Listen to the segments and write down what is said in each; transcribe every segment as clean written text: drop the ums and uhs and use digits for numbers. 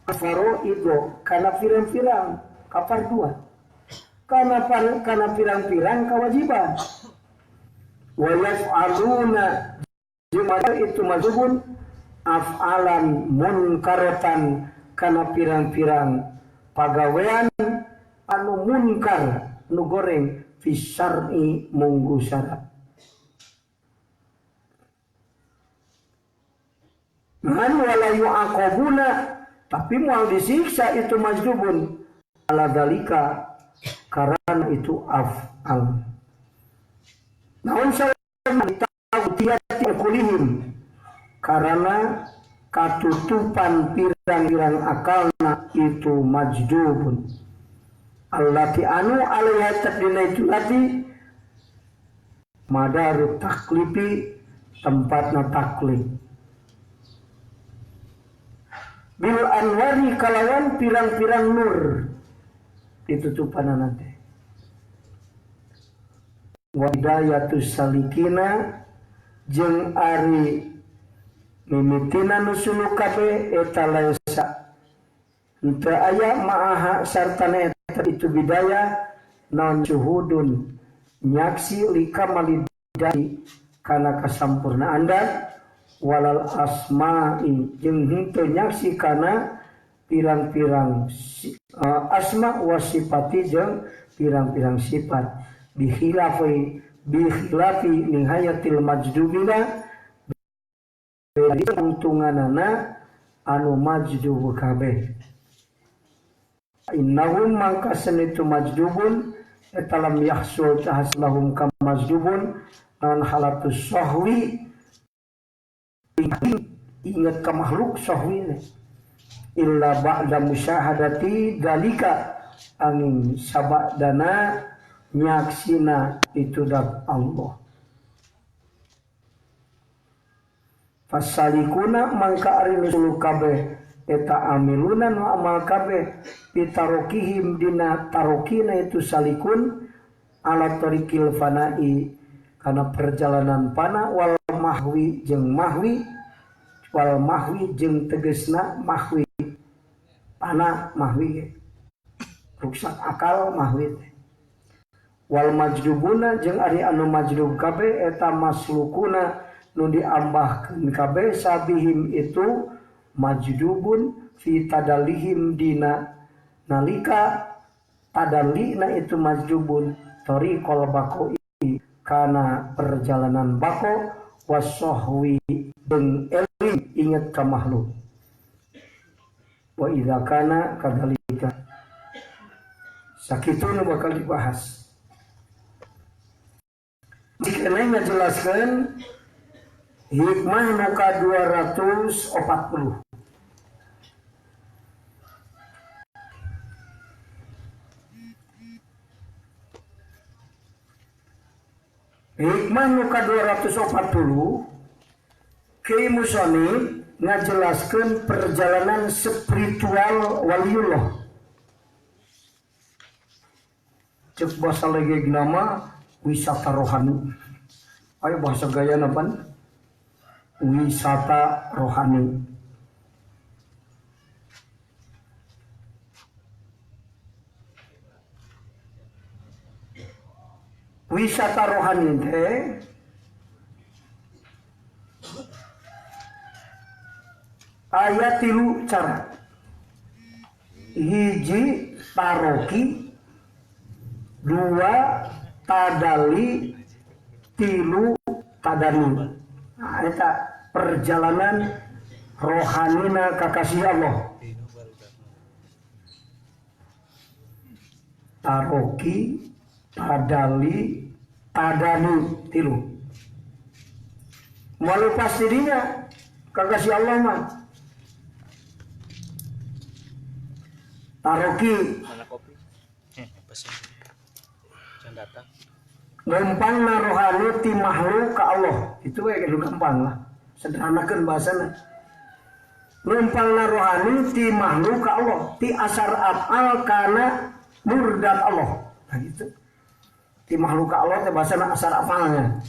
Faroido kana pirang-pirang kafarduan kana kana pirang-pirang kewajiban wa yaf'aluna jeung itu mazubun af'alan munkaratan kana pirang-pirang pagawean anu munkar nu goreng fi syar'i munggu syara. Man wala yu'aqabuna tapi moal disiksa itu majdubun ala dalika karena itu af'al. Naon tawtiyati kulihim karena katutupan pirang-pirang akalna itu majdubun. Allati anu alaiha tadina itu lati madaru taklifi tempatna taklif. Bil anwari kalawan pirang-pirang nur ditutupan nanti. Wa hidayatus salikina jeung ari mimitina nu suluk kabeh eta laesa henteu aya ma'aha sartana eta itu bidayah non syuhudun nyaksi likamalidai kana kasampurnaan dan walal asma'i jeung henteu nyaksi kana pirang-pirang asma wa sifati jeung pirang-pirang sifat bikhilafi bikhilafi nihayatil majdubina untunganana anu majdub kabeh innahum mangka senitu majdubun eta lam yahsul tahaslahum kam majdubun non halatus sahwi ingat ka makhluk sahwi illa ba'da musyahadati dalika angin sabadana nyaksina itu dat Allah. Fasalikuna mangka ari nu suluk kabeh eta amiluna nu amal kabeh pitarokihim dina tarokina itu salikun ala tariqil fana'i kana perjalanan pana wal mahwi jeung mahwi wal mahwi jeung tegesna mahwi pana mahwi ruksak akal mahwi wal majdubuna jeung ari anu majdub kabeh eta maslukuna nu diambahkeun kabeh sabihim itu majdubun fi tadalihim dina nalika tadalina itu majdubun tariqal baqoi kana perjalanan bako wasohwi jeung eling inget ka makhluk wa idza kana kadzalika sakitu nu bakal dibahas. Dikene ngajelaskeun hikmah nu ka 240. Hikmah nu ka 240 Ki Musonif ngajelaskeun perjalanan spiritual waliullah. Cek bahasa legeg nama wisata rohani. Ayo bahasa gaya napan? Wisata rohani. Wisata rohani teh aya tilu cara. Hiji taroki, dua tadali, tilu tadani. Nah, eta perjalanan rohanina kakasih Allah. Taroki, tadali, tadani, tilu. Mau lepas dirinya kakasih Allah mah. Taroki. Mana kopi? Pesen. Datang. Gampang rohani ti makhluk ka Allah. Itu we kudu gampang lah. Sederhanakeun bahasana. Numpang rohani ti makhluk ka Allah, ti asar afal kana murdat Allah. Nah gitu. Ti makhluk ka Allah teh bahasana asar afalnya.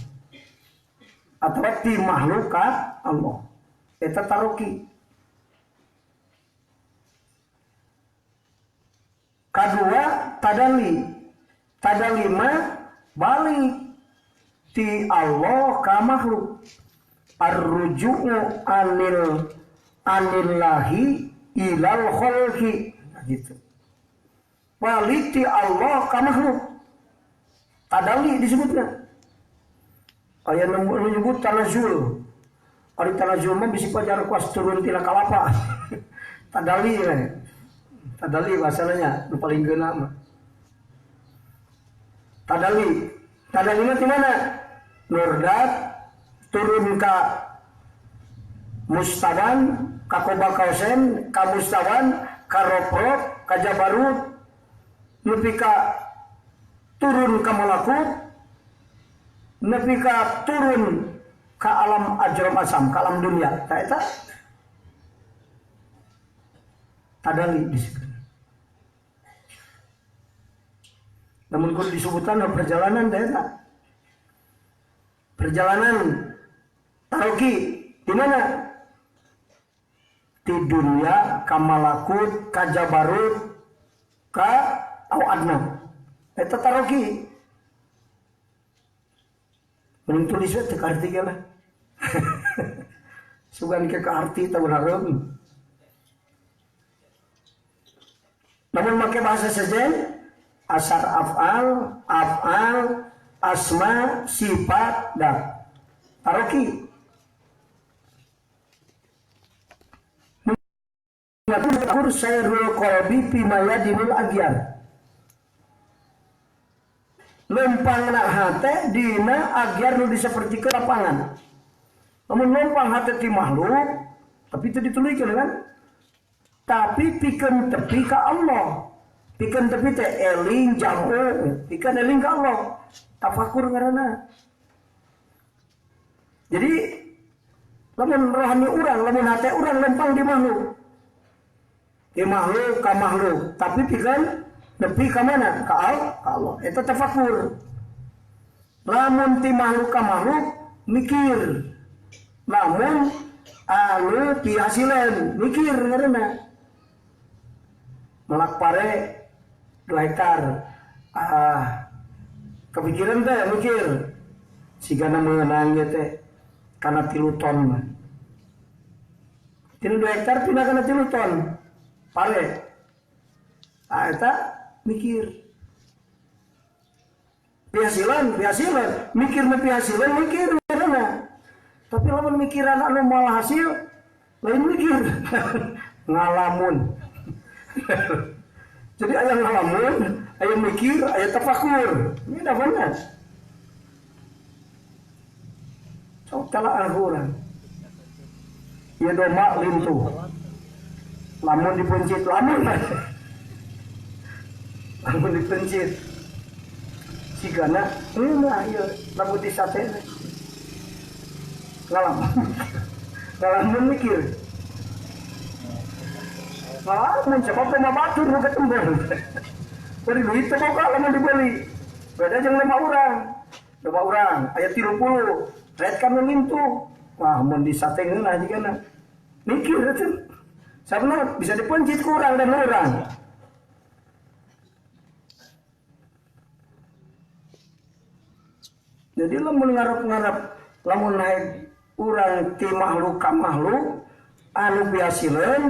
Atau ti makhluk ka Allah. Eta taroki. Kadua tadali. Tadali mah balik ti Allah ka makhluk. Arruju'u anil anillahi ilal khalqi. Nah, gitu. Balik ti Allah ka makhluk. Tadali disebutnya. Aya nu nyebut tanazul. Ari tanazul mah bisi pajar kuas turun tina kalapa. Tadali we. Tadali bahasanya nu paling geuna mah. Tadali. Tadali mah di mana? Nurdat turun ka mustawan, ka Kobakausen, ka mustawan, ka roprok, ka jabarut, nepi ka turun ka malakut, nepi ka turun ka alam ajrom asam, ka alam dunia. Ta eta tadali disebut. Namun kudu disebutan perjalanan ta eta. Perjalanan taroki di mana? Di dunia ka malakut, ka jabarut, ka au adna. Eta taroki. Mending tulis we teu kaarti ge lah. Sugan ke kaarti tahun hareum. Namun make bahasa sejen asar af'al, af'al, asma, sifat, dan taroki. Mengatur sayrul qalbi pimayadinul agyar. Lempangna hate dina agyar nu diseperti ke lapangan. Namun lempang hate ti makhluk, tapi itu dituluykeun kan? Tapi pikeun tepi ka Allah. Pikeun tepi teh eling jamu, pikeun eling ka Allah. Tafakur ngaranna. Jadi lamun rohani urang, lamun hate urang lempang di makhluk. Di makhluk ka makhluk, tapi pikeun nepi ka mana? Ka Allah. Eta tafakur. Lamun ti makhluk ka makhluk mikir. Lamun anu pihasileun mikir ngaranna. Melak pare 2 hektar. Ah, kepikiran teh mikir. Sigana meunang ieu teh kana 3 ton mah. Tina 2 hektar pindah kana 3 ton. Pare. Ah, eta mikir. Pihasilan, pihasilan, mikir mah pihasilan, mikir ngaranna. Tapi lamun mikiran anu moal hasil, lain mikir. Ngalamun. Jadi aya ngalamun, aya mikir, aya tafakur. Ini dah benar. Sok telaah urang. Ieu domba lintuh. Lamun dipencit lamun. Lamun dipencit. Sigana ngeunah ieu lamun disate. Ngalamun. Ngalamun mikir. Ngalamun sebab mah batur nu ketembon. Bari duit teh boga lamun dibeli. Beda jeung lemah urang. Domba urang aya 30. Red kan lintuh. Wah, mun disate ngeunah jigana. Mikir atuh. Sabna bisa dipencit ku urang dan urang. Jadi lamun ngarep-ngarep lamun naik urang ti makhluk ka makhluk anu pihasileun,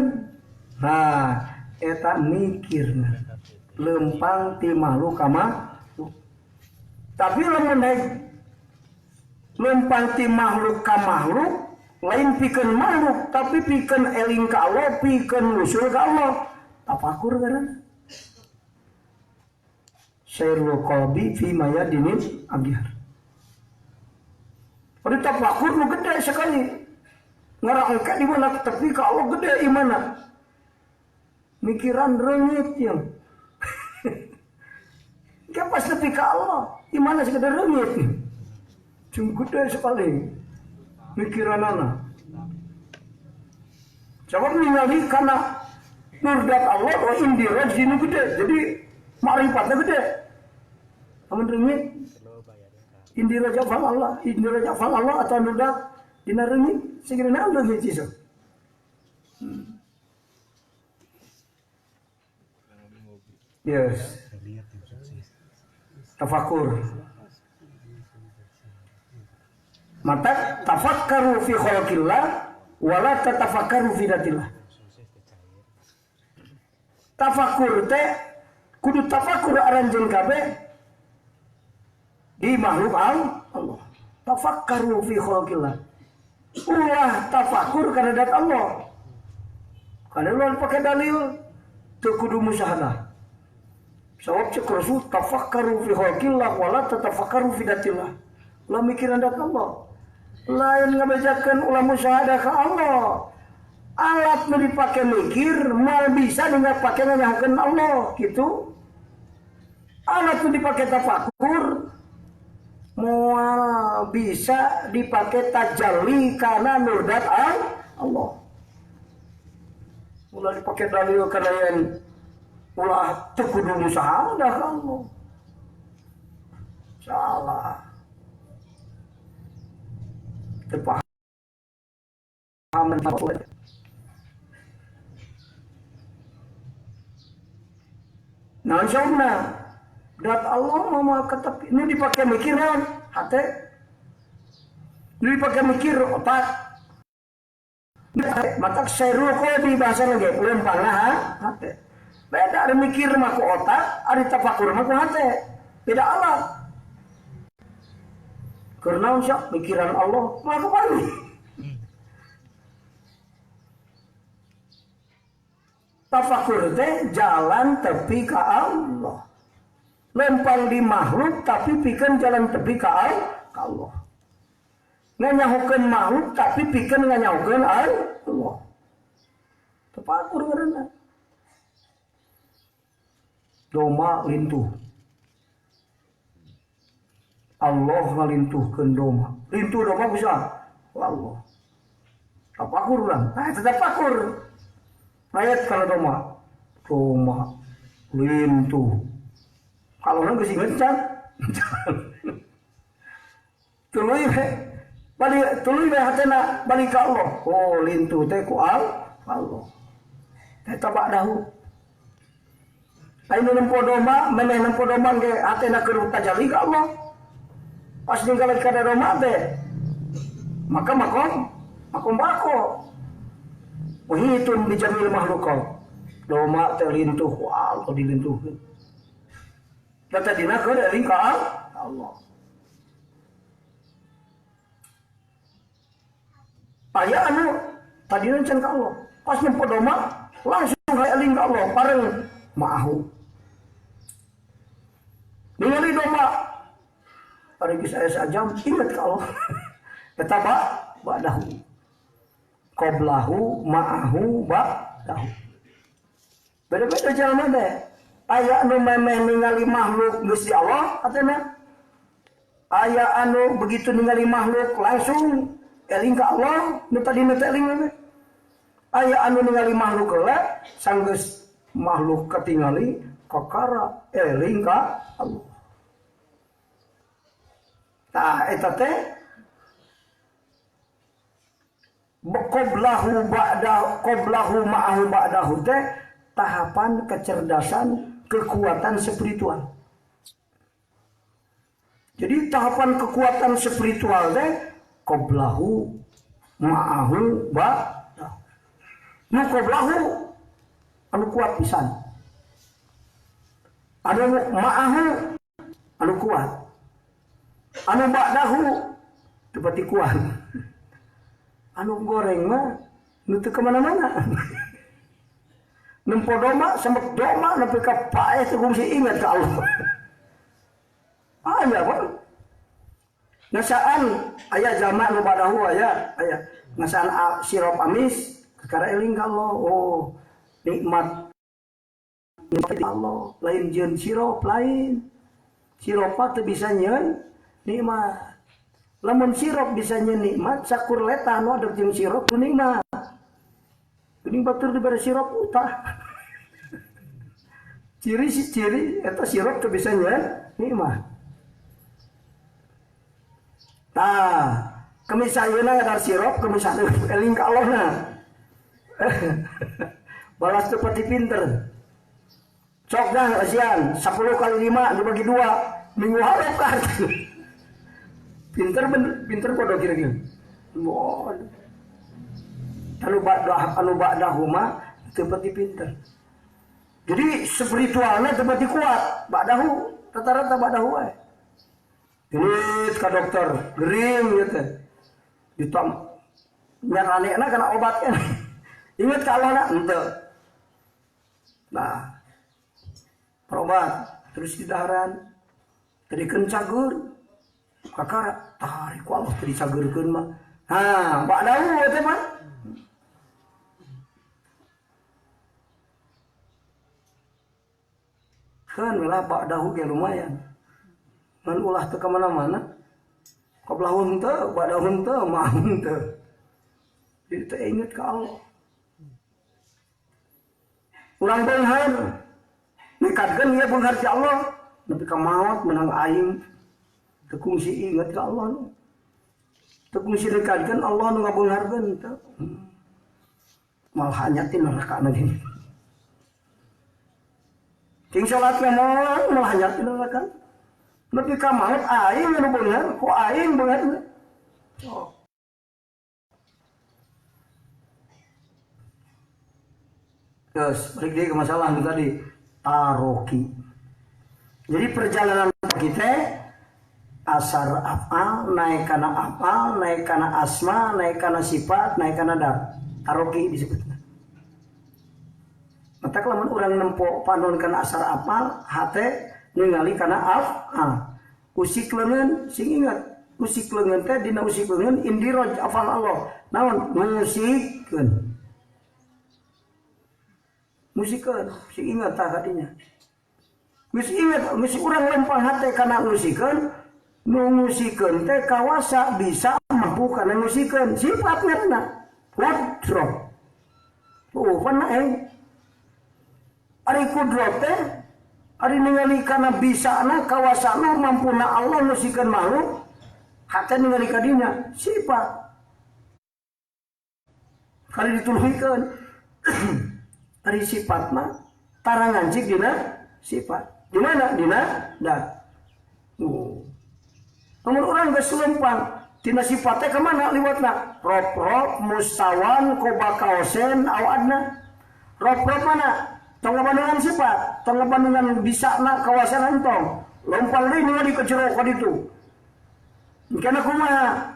nah eta mikirna lempang ti makhluk ka makhluk. Tapi lamun naik lempang ti makhluk ka makhluk lain pikeun makhluk tapi pikeun eling ka Allah, pikeun usul ka Allah. Tafakur ngaranna. Sayrul qalbi fi mayadinil agyar. Pada tafakur nu gede sekali. Ngarangka di mana tapi ka Allah gede imana. Mikiran reungit yang. Ke pas tepi ka Allah, imana sekedar reungit. Cung gede sekali mikiranana. Sebab ningali kana nurdat Allah wa indiraj dinu gede. Jadi makrifatnya gede. Amun reungit indira jafal Allah, indira jafal Allah atau nurdat dina reungit segera naon reungit ieu. Yes. Tafakur. Mata tafakkaru fi khalqillah wala tatafakkaru fi dzatillah. Tafakur teh kudu tafakur aranjeun kabeh di makhluk Allah. Tafakkaru fi khalqillah. Ulah tafakur kana dat Allah. Kana ulah pake dalil teu kudu musyahadah. Sabab cek Rasul tafakkaru fi khalqillah wala tatafakkaru fi dzatillah. Ulah mikiran dat Allah. Lain ngabejakeun ulah musyahadah ka Allah. Alat nu dipake mikir moal bisa nu pake nganyahokeun Allah gitu. Alat nu dipake tafakur moal bisa dipake tajalli kana nurdat Allah. Ulah dipake dalil kana yen ulah teu kudu musyahadah ka Allah. Salah. Teu paham. Naon sauna? Dat Allah mah ketepi. Nu dipake mikir naon? Hate. Nu dipake mikir otak. Matak seru di bahasa lagi lempang hate. Beda ada mikir mah ku otak, ada tafakur mah ku hate. Beda alat. Karena sok mikiran Allah mah ku paling. Tafakur teh jalan tepi ka Allah. Lempang di makhluk tapi pikeun jalan tepi ka Allah. Nganyahokeun makhluk tapi pikeun nganyahokeun Allah. Tafakur ngaranna. Doma lintuh. Allah ngalintuhkeun doma. Lintuh doma bisa Allah. Tafakur urang. Tah tafakur. Ayat kalau doma, doma lintuh. Kalau orang geus inget can, tuluy we, balik tuluy we hatena balik ka Allah. Oh lintuh teh ku Allah. Eta ba'dahu. Anu nempo doma, meneh nempo doma ge hatena keur tajalli ka Allah. Pas ninggal ka doma teh, maka makom, makom bako. Wahitun bijamil makhluqat. Doma teh lintuh, Allah dilintuhkeun. Da tadina keur eling ka Allah. Aya anu tadina can ka Allah. Pas nempo doma langsung eling ka Allah pareng ma'ahu. Ningali doma ari geus aya sajam inget ka Allah. Eta ba'dahu. Qoblahu ma'ahu ba'dahu. Beda-beda jalan teh. Aya anu memeh ningali makhluk geus di Allah atena. Aya anu begitu ningali makhluk langsung eling ka Allah, nu tadina teh eling teh. Aya anu ningali makhluk heula sanggeus makhluk katingali kakara eling ka Allah. Tah eta teh qoblahu ba'dahu, qoblahu ma'ahu ba'dahu teh tahapan kecerdasan kekuatan spiritual. Jadi tahapan kekuatan spiritual teh qoblahu ma'ahu ba'dahu. Nu qoblahu anu kuat pisan. Anu ma'ahu anu kuat. Anu ba'dahu teu pati kuat. Anu goreng mah nu teu kemana-mana. Nempo doma sampe doma nepi ka paeh teu kungsi ingat ka Allah. Aya Pak. Ngasaan aya jalma nu badahu aya aya ngasaan sirup amis kakara eling ka Allah. Oh, nikmat Allah lain jeung sirup lain. Sirup teu bisa nyeun nikmat. Lamun sirup bisa nyeun nikmat, sakur letah nu adeg jeung sirup tu nikmat. Geuning batur dibere sirup utah. Ciri si ciri eta sirup teu bisa nyeun nikmat. Tah, kemis ayeuna ngadar sirup, kemis eling ka Allahna. Balas teu pati pinter. Cok dah asian 10 kali 5 dibagi 2 minggu harap ka. Pinter pinter bodoh kira-kira. Bodoh. Anu ba'da anu ba'dahu mah teu pati pinter. Jadi spiritualnya teu pati kuat, ba'dahu rata-rata ba'dahu we. Ini ka dokter gering gitu. Ditam nyaranekna kana obatnya. Ingat ka Allah na henteu. Nah, berobat terus didaharan tadikeun cagur kakara tarik ku Allah tadi cageurkeun mah. Ha, ba'dahu teh mah. Kan lah ba'dahu ge lumayan. Ngan ulah teu ka mana-mana. Qablahu henteu, ba'dahu henteu, mah henteu. Jadi teu inget ka Allah. Urang beunghar. Nekadkeun ieu beunghar ti Allah, nepi ka maot menang aing. Teu kungsi inget ka Allah. Teu kungsi nekadkeun Allah nu ngabeungharkeun teu. Malah hanyatin neraka na gini. Cing salat ngomong malah hanyatin neraka. Nepi ka maot aing nu beunghar, ku aing beunghar. Oh. Terus balik deui ke masalah nu tadi, taroki. Jadi perjalanan kita asar afal, naik kana afal, naik kana asma, naik kana sifat, naik kana dar. Taroki disebutna. Mata lamun urang nempo panon kana asar afal, hate ningali kana afal. Usik leungeun sing ingat, usik leungeun teh dina usik leungeun indiroj afal Allah. Naon? Musikeun. Musikeun, sing ingat tah kadinya. Geus ingat, geus urang lempang hate kana musikeun, nu musikeun teh kawasa bisa mampu kana musikeun, sifat ngaranna kudroh. Oh, pan ari kudroh teh ari ningali kana bisana kawasana mampuna Allah musikeun makhluk, hate ningali kadinya sifat. Kali dituluhikeun. Ari sifat mah tara ngancik dina sifat. Di mana? Dina dat. Oh. Lamun urang geus lempang tina sifat teh ka mana liwatna? Rob-rob mustawan kobakaosen aw adna. Rob-rob mana? Tong ngabandungan sifat, tong ngabandungan bisana kawasan entong. Lempang deui ningali ka jero ka ditu. Engkena kumaha?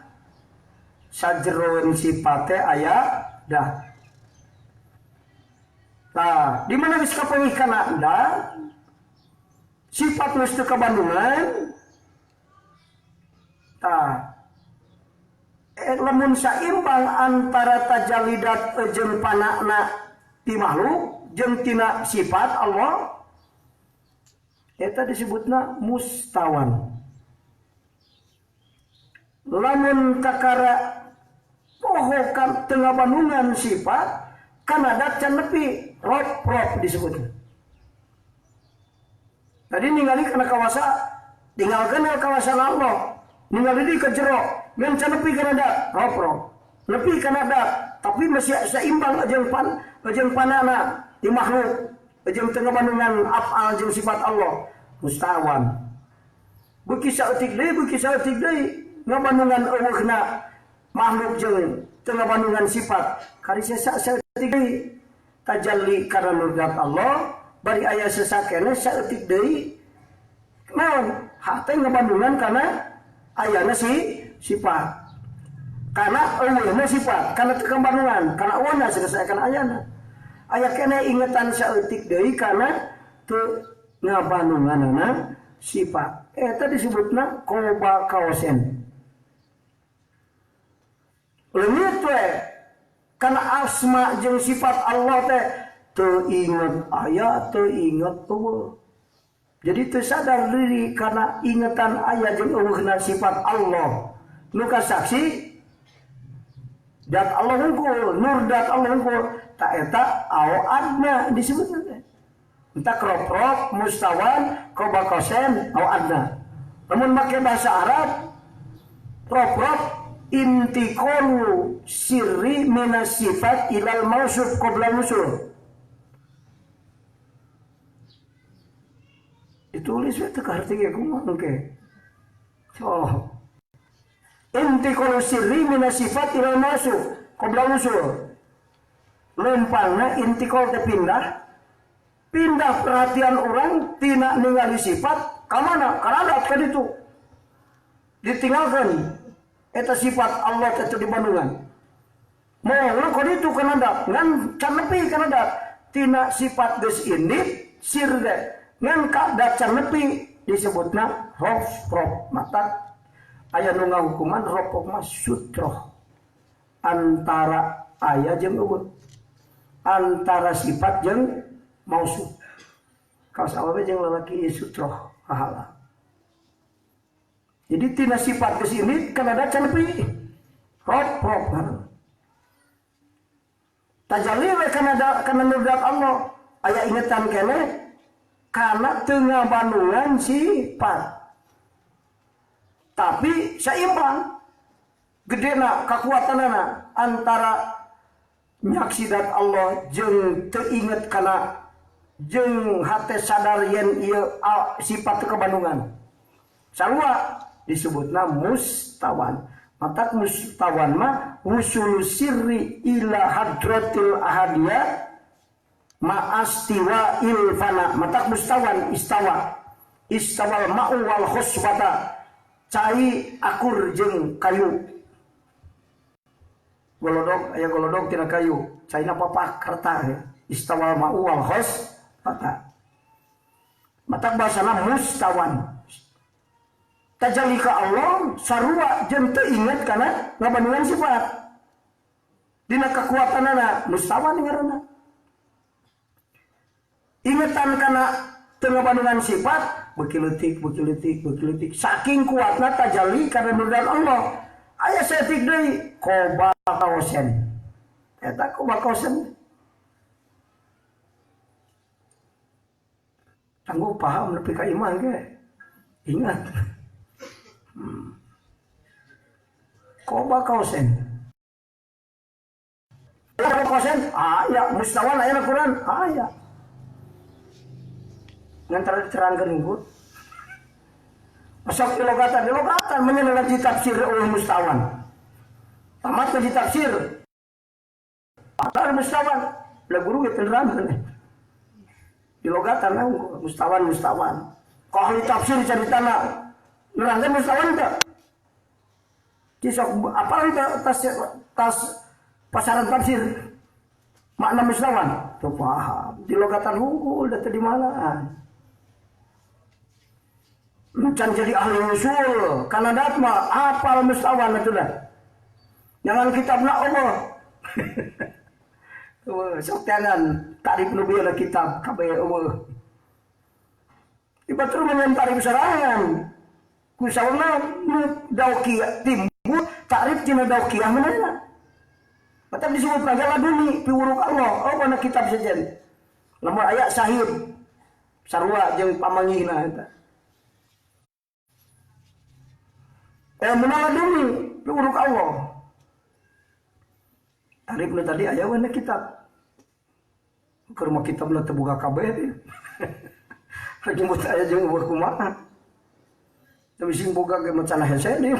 Sajeroeun sifat teh aya dah. Nah, di mana geus kapanggih kana da? Sifat geus teu kabandungan. Tah. Lamun saimbang antara tajallidat jeung panakna ti makhluk jeung tina sifat Allah, eta disebutna mustawan. Lamun kakara poho ka teu ngabandungan sifat, kana dat can nepi rob-rob disebutnya. Tadi ningali kana kawasa, tinggalkeun ka kawasan Allah, ningali di ke jero, ngan can nepi kana dat, rob-rob. Nepi kana dat, tapi masih seimbang jeung pan jeung panana di makhluk, jeung teu ngabandungan afal jeung sifat Allah, mustawan. Beuki saeutik deui ngabandungan eueuhna makhluk jeung teu ngabandungan sifat. Kari sesa saeutik deui tajalli kana nurdat Allah, bari aya sesakene saeutik deui naon hate ngabandungan kana ayana si sifat. Kana eueuhna sifat, kana teu kabandungan, kana eueuhna sesakena kana ayana. Aya keneh ingetan saeutik deui kana teu ngabandunganana sifat. Eta disebutna koba kaosen. Leungit we kana asma jeung sifat Allah teh teu inget aya, teu inget eueuh. Jadi teu sadar diri kana ingetan aya jeung eueuhna sifat Allah. Nu kasaksi dat Allah hungkul, nur dat Allah hungkul, ta eta au adna disebutna teh. Entah kroprok, mustawan, kobakosen, au adna. Lamun make bahasa Arab, roprok intiqalu sirri minas sifat ilal mausuf qabla usul. Ditulis we teu kaharti ge kumaha engke. Oh. Intiqalu sirri min sifat ila mausuf qabla usul. Lempangna intiqal teh pindah. Pindah perhatian orang tina ningali sifat ka mana? Ka ka ditu. Ditinggalkan eta sifat Allah teh di bandungan. Moal ka ditu kana dat ngan can nepi kana dat tina sifat geus indit sir teh ngan ka dat can nepi disebutna rof mata aya nu ngahukuman rof mah sutroh antara aya jeung eueuh antara sifat jeung mausuf kaos awewe jeung lalaki sutroh pahala. Jadi tina sifat geus indit kana dat can nepi rof tajalli we kana nurdat Allah aya ingetan keneh kana teu ngabandungan sifat tapi seimbang gedena kakuatanana antara nyaksidat Allah jeung teu inget kana jeung hate sadar yen ieu sifat teu kabandungan sarua disebutna mustawan. Matak mustawan mah wusul sirri ila hadratil ahadiyah ma'astiwa ilfana. Matak mustawan istawa istawal ma'u wal khuswata cai akur jeung kayu golodog aya golodog tina kayu caina papak kerta ya. Istawal ma'u wal khuswata matak bahasana mustawan tajalli ka Allah sarua jeung teu inget kana ngabandungan sifat dina kakuatanana mustawan ngaranna ingetan kana teu ngabandungan sifat beuki leutik beuki leutik beuki leutik saking kuatna tajalli kana nurdan Allah aya saeutik deui qoba kausen eta qoba kausen tangguh paham nepi ka imah ge ingat. Qoba kausen. Qoba kausen, aya mustawan aya Quran, aya. Ngan diterangkeun unggul. Masuk dilogatan, dilogatan menyelenggara tafsir oleh mustawan. Tamat ngaji tafsir. Pakar mustawan, lah guru ge terangkeun. Dilogatan lah mustawan mustawan. Kau ahli tafsir caritana nerangkeun mustawan teh. Cisok apa itu tas pasaran tafsir makna mustawan tuh paham di logatan hungkul da teu di mana can jadi ahli usul kana dat mah apal mustawan atuh dah jangan kitabna Allah sok tangan tarif nu bieu kitab kabeh eueuh ibatur menyen tarif sorangan ku saurna nu dauki timbul takrif tina daukiah manehna. Matak disebut majalah duni piwuruk Allah. Oh kana kitab sejen. Lamun aya sahib sarua jeung pamangihna eta. Ilmu laduni piwuruk Allah. Tarif nu tadi aya we na kitab. Keur mah kitabna teu boga kabeh teh. Rek aya jeung eueuh kumaha. Tapi sing boga ge macan hese deui.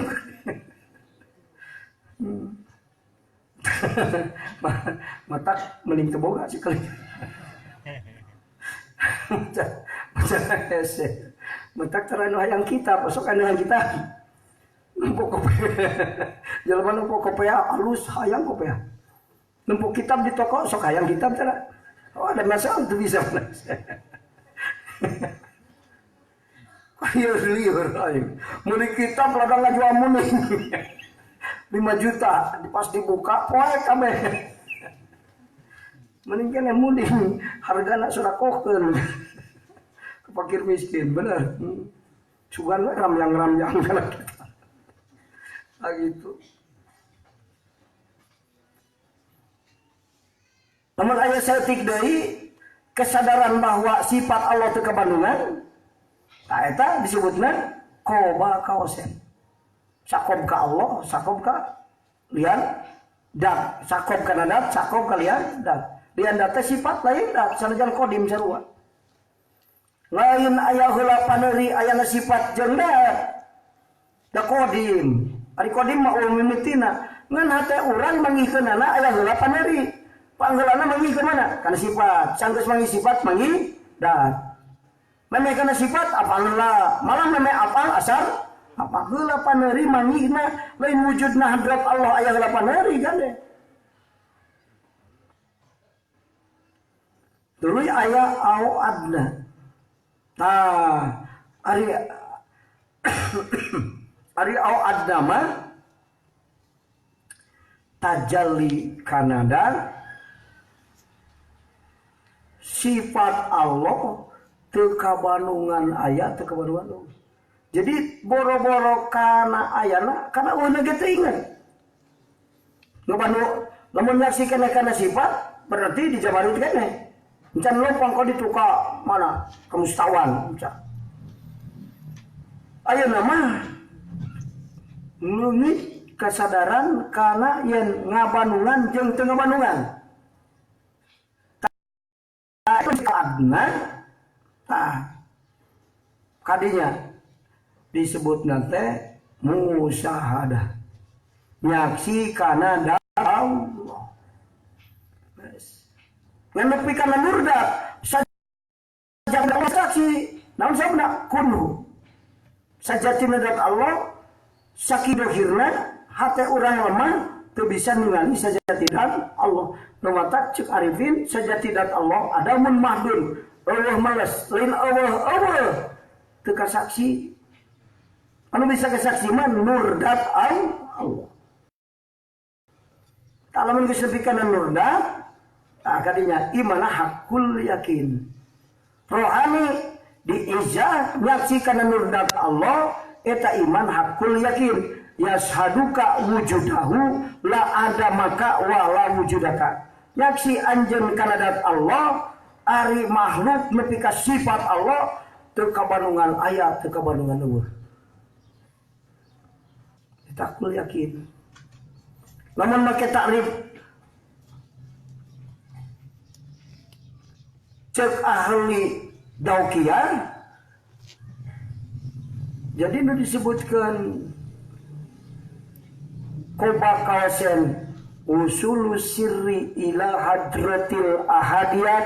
Matak mending teu boga sih kali. Macan hese. Matak tara nu hayang kitab, sok anu hayang kitab. Nempo kopi. Jelema nempo kopea alus hayang kopea. Nempo kitab di toko sok hayang kitab tara. Oh ada masalah tuh bisa. Liur liur aing. Meuli kitab ladang ngajual muni. 5 juta pas dibuka poe kabeh. Mending keneh muni hargana sodakohkeun. Ke fakir miskin bener. Sugan we ramyang-ramyang kana kita. Ah gitu. Namun aya saeutik deui kesadaran bahwa sifat Allah teu kabandungan. Nah, eta disebutna qoba kausen. Sakob ka Allah, sakob ka lian dat, sakob kana dat, sakob ka lian dat. Lian dat teh sifat lain dat, sanajan kodim sarua. Lain aya heula paneuri ayana sifat jeung dat. Da qadim. Ari qadim mah umum mimitina. Ngan hate urang manggihkeunana aya heula paneuri. Pangheulana manggih ke mana? Kana sifat. Sanggeus manggih sifat manggih dat. Memeh kana sifat apal heula. Malah memeh apal asar apa heula paneuri manggihna lain wujudna hadrat Allah aya heula paneuri kan deh. Tuluy aya au adna. Tah ari ari au adna mah tajalli kanada sifat Allah teu kabanungan aya teu kabanungan. Jadi boro-boro kana ayana kana eueuh ge teu inget. Nu banu lamun nyaksikeun kana sifat berarti dijabarut keneh. Encan lopang kau dituka mana kemustawan encan. Ayeuna mah leungit kasadaran kana yen ngabanungan jeung teu ngabanungan. Adna tah kadinya disebut nate musyahadah nyaksi kana Allah. Ngan nepi kana nurdat sajatina saksi naon sabna kunhu sajatina dat Allah sakidohirna hate urang lemah teu bisa ningali sajati dat Allah. Nu matak ceuk arifin sajati dat Allah adamun mahdun eueuh males lain eueuh eueuh teu kasaksi. Anu bisa kasaksi mah nurdat Allah. Tah lamun geus nepi kana nurdat tah kadinya imana hakul yakin. Rohani diijah nyaksikan nurdat Allah eta iman hakul yakin. Yashaduka wujudahu la ada maka wala wujudaka. Nyaksi anjeun kana dat Allah ari makhluk nepi ka sifat Allah teu kabanungan aya teu kabanungan eueuh. Eta hakul yakin. Lamun make takrif cek ahli daukiah jadi nu disebutkan kobakasen usulu sirri ila hadratil ahadiyat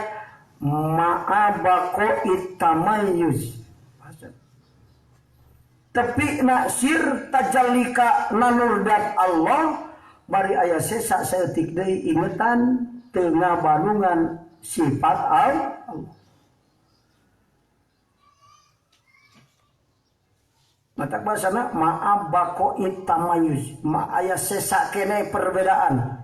ma'abako itamayyuz. Tepi naksir tajallika nanurdat Allah bari aya sesa saeutik deui ingetan teu ngabanungan sifat Allah. Matak bahasana ma'abako itamayuz, ma'aya sesa kene perbedaan.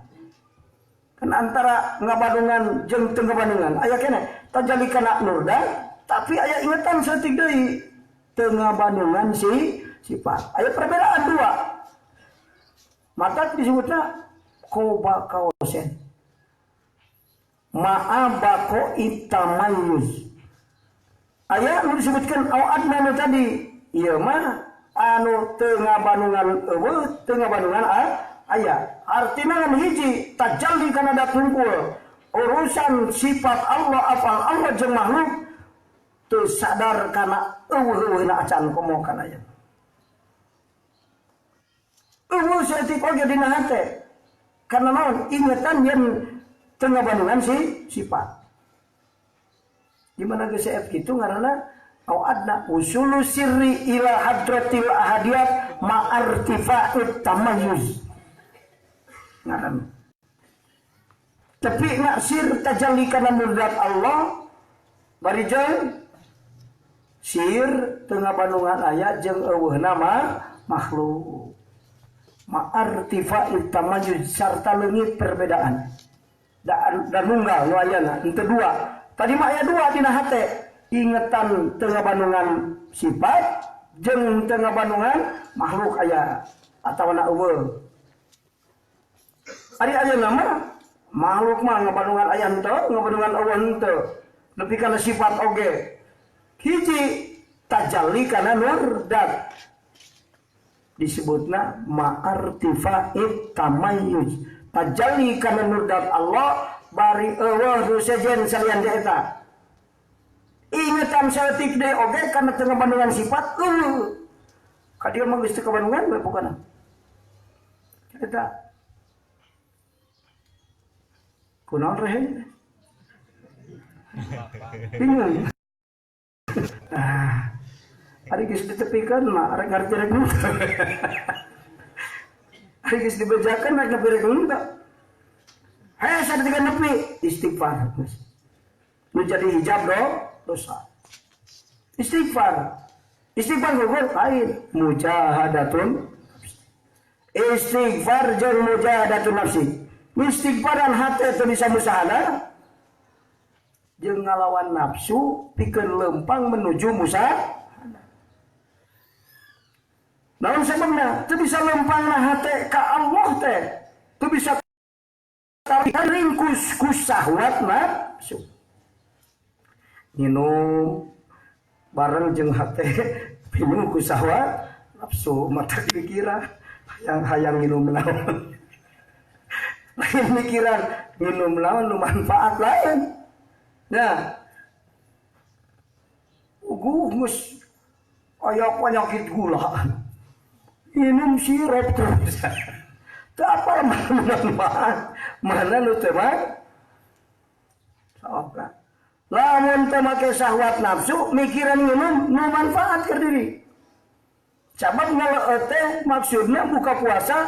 Kan antara ngabadungan jeung teu ngabadungan aya kene tajalli kana nurda tapi aya ingetan saeutik deui teu ngabadungan si sifat. Aya perbedaan dua. Matak disebutna kobakaosen. Ma'abako itamayuz. Aya nu disebutkan au adna nu tadi ieu mah anu teu ngabanungan eueuh teu ngabanungan aya. Artina ngan hiji tajalli kana dat hungkul. Urusan sifat Allah afal Allah jeung makhluk teu sadar kana eueuh-eueuhna acan komo kana aya. Eueuh saeutik oge dina hate. Karena naon ingetan yen teu ngabanungan si sifat. Di mana geus seep kitu ngaranna au adna usulu sirri ila hadratil ahadiyat ma'artifa'ut tamayyuz. Ngaran. Tapi naksir tajalli kana nurdat Allah bari jeung sir teu ngabanungan aya jeung eueuhna mah makhluk. Ma'artifa'ut tamayyuz sarta leungit perbedaan. Dan nunggal nu ayana henteu dua. Tadi mah aya dua dina hate. Ingetan teu ngabanungan sifat jeung teu ngabanungan makhluk aya atawa na eueuh. Ari ayeuna mah makhluk mah ngabanungan aya henteu, ngabanungan eueuh henteu. Nepi kana sifat oge. Hiji tajalli kana nurdat. Disebutna ma'artifa'it tamayyuz. Tajalli kana nurdat Allah bari eueuh nu sejen salian di eta. Ingetan saeutik deui oge kana teu ngabandungan sifat ka dieu mah geus teu kabandungan we pokona. Eta kunaon reheng? Bingung. Ah, ari geus ditepikeun mah arek ngarti rek henteu. Ari geus dibejakeun rek nepi rek henteu. Hese tiga nepi istighfar. Nu jadi hijab do dosa. Istighfar. Istighfar gugur lain mujahadatun. Istighfar jeung mujahadatun nafsi. Istighfaran hate teu bisa musahana jeung ngalawan nafsu pikeun lempang menuju musahana. Naon sababna? Teu bisa lempangna hate ka Allah teh. Teu bisa ringkus ku syahwat nafsu. Nginum bareng jeung hate pinuh ku syahwat nafsu, mata dikira hayang nginum naon. Lain mikiran nginum naon nu manfaat lain. Nah, uguh geus aya penyakit gula. Minum sirup terus. Teu apal mana manfaat, mana nu teu mah. Sok lah. Lamun teu make syahwat nafsu, mikiran nginum nu manfaat keur diri. Sabab ngaleueut teh maksudna buka puasa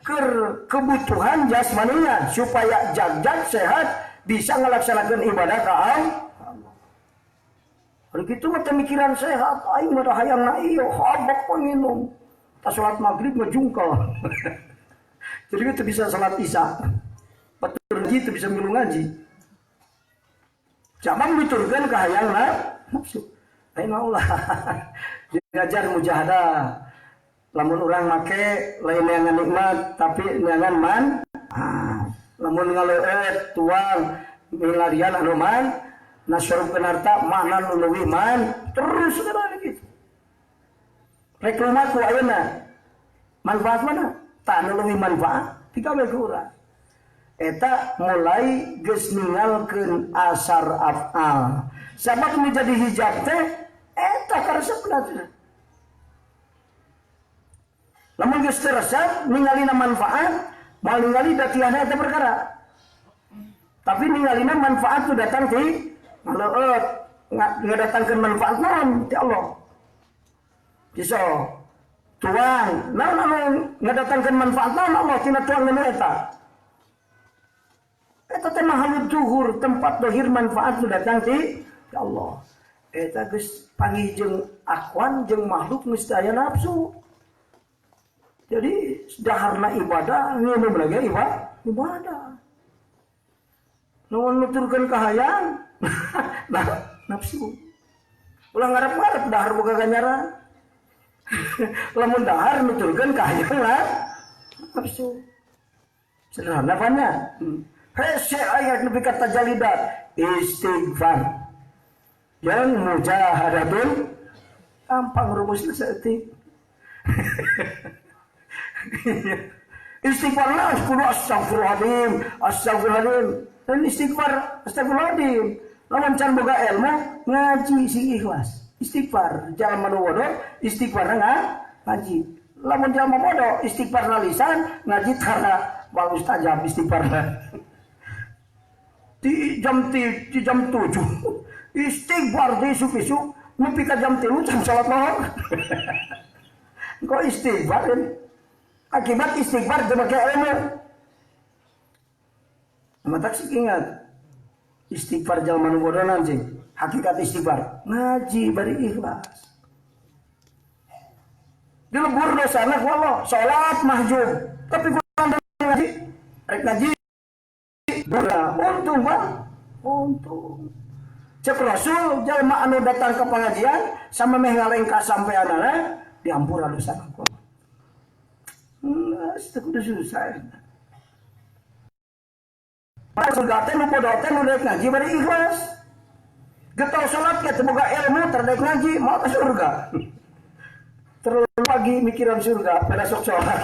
keur kebutuhan jasmaninya supaya jagjag sehat bisa ngelaksanakan ibadah ka Allah. Kalau gitu mah mikiran sehat, aing mah hayang na ieu habok panginum. Tas salat maghrib ngejungkal. Jadi itu bisa salat isya. Batur ngaji teu bisa milu ngaji. Cabang nuturkeun ka hayang na nafsu. Aing mah ulah. Diajar mujahadah. Lamun urang make lain neangan nikmat tapi neangan man. Lamun ngaleueut tuang milarian anu man, nasorupkeun harta mana nu leuwih man, terus kana gitu. Rek lumaku ayeuna manfaat mana? Tak nu leuwih manfaat digawe ku urang. Eta mulai geus ninggalkeun asar afal. Sabab nu jadi hijab teh eta karesepna teh. Lamun geus teu resep ningalina manfaat, moal ningali datiana eta perkara. Tapi ningalina manfaat nu datang ti ngaleueut, ngadatangkeun manfaat naon ti Allah. Bisa tuang, naon anu ngadatangkeun manfaat naon Allah tina tuang nu eta. Eta teh mahalud zuhur, tempat dohir manfaat nu datang ti Allah. Eta geus panggih jeung akwan jeung makhluk geus aya nafsu. Jadi daharna ibadah nginum lagi ibadah. Nuhun nuturkeun kahayang nah nafsu. Ulah ngarep-ngarep dahar boga ganjaran. Lamun dahar nuturkeun kahayang lah nafsu. Sederhana pannya. Hese ayat nepi ka tajalidat istighfar. Yang mujahadatun gampang rumusna saeutik. Istighfar lah kudu astagfirullahaladzim, astagfirullahaladzim. Dan istighfar astagfirullahaladzim. Lamun can boga ilmu ngaji sing ikhlas. Istighfar jalma nu bodoh istighfarna ngaji. Lamun jalma bodoh istighfarna lisan ngaji tara wal mustajab istighfarna. Di jam di jam 7 istighfar di isuk-isuk nepi ka jam 3 jam salat lohor. Kok istighfar kan? Akibat istighfar teu make ilmu. Matak sih ingat istighfar jalma nu bodoh anjing. Hakikat istighfar ngaji bari ikhlas. Dilebur dosana ku Allah, salat mahjub. Tapi ku ngaji, rek ngaji untung Pak, untung. Cek Rasul jalma anu datang ke pengajian sama meh ngalengkah sampeanana diampura dosana ku Allah. Itu kudu susah. Surga teh nu bodoh teh nu daek ngaji bari ikhlas. Getol salat ge teu boga ilmu teu daek ngaji moal ka surga. Terlalu pagi mikiran surga pada sok salat.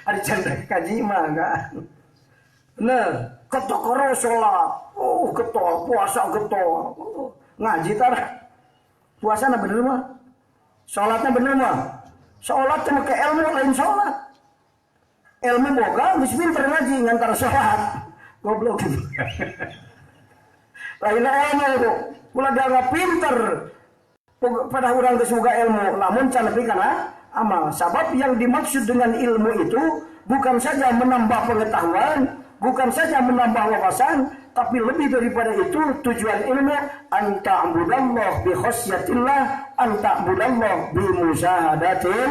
Ari can daek ngaji mah enggak. Bener, ketokoro salat. Oh, getol puasa getol. Ngaji tara. Puasana bener mah. Salatna bener mah. Salat teh make ilmu lain salat. Ilmu boga geus pinter ngaji ngan tara salat. Goblok gitu. Lain ilmu kula dianggap pinter pada urang geus boga ilmu lamun can nepi kana amal. Sabab yang dimaksud dengan ilmu itu bukan saja menambah pengetahuan, bukan saja menambah wawasan, tapi lebih daripada itu tujuan ilmu anta'budallah bi khasyatillah, anta'budallah bi musyahadatin.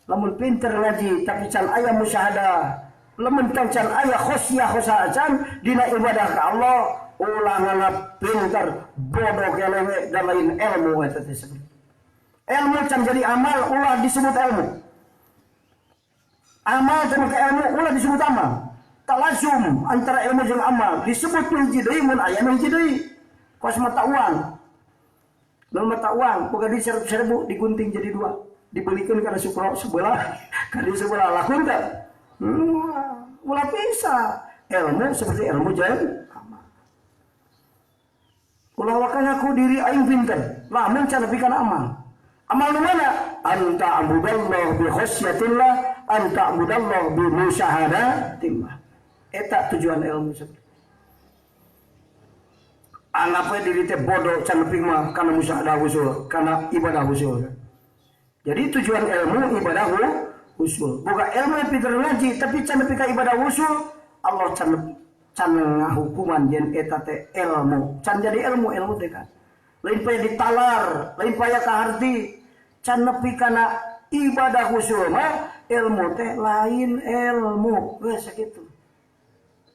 Lamun pinter ngaji tapi can aya musyahadah, lamun can aya khasyah khasyah dina ibadah ka Allah, ulah nganggap pinter bodoh kelewe dan lain ilmu eta teh. Ilmu can jadi amal ulah disebut ilmu. Amal can ke ilmu ulah disebut amal. Talazum antara ilmu jeung amal disebut hiji deui mun aya nu hiji deui. Kos mata uang. Lamun mata uang boga duit 100.000 digunting jadi dua, dibelikeun kana sukro sebelah, kana sebelah lakun teh. Ulah bisa. Ilmu seperti ilmu jeung amal. Ulah waka ngaku diri aing pinter, lamun can nepi kana amal. Amal nu mana? Anta abudallah bi khasyatillah, anta abudallah bi musyahadatillah. Eta tujuan ilmu seperti. Anggap we diri teh bodoh can nepi mah kana musyahadah usul, kana ibadah usul. Jadi tujuan ilmu ibadah usul. Boga ilmu pinter ngaji tapi can nepi ka ibadah usul, Allah can can ngahukuman yen eta teh ilmu. Can jadi ilmu, ilmu teh kan. Lain paya ditalar, lain paya kaharti. Can nepi kana ibadah usul mah ilmu teh lain ilmu. Geus sakitu.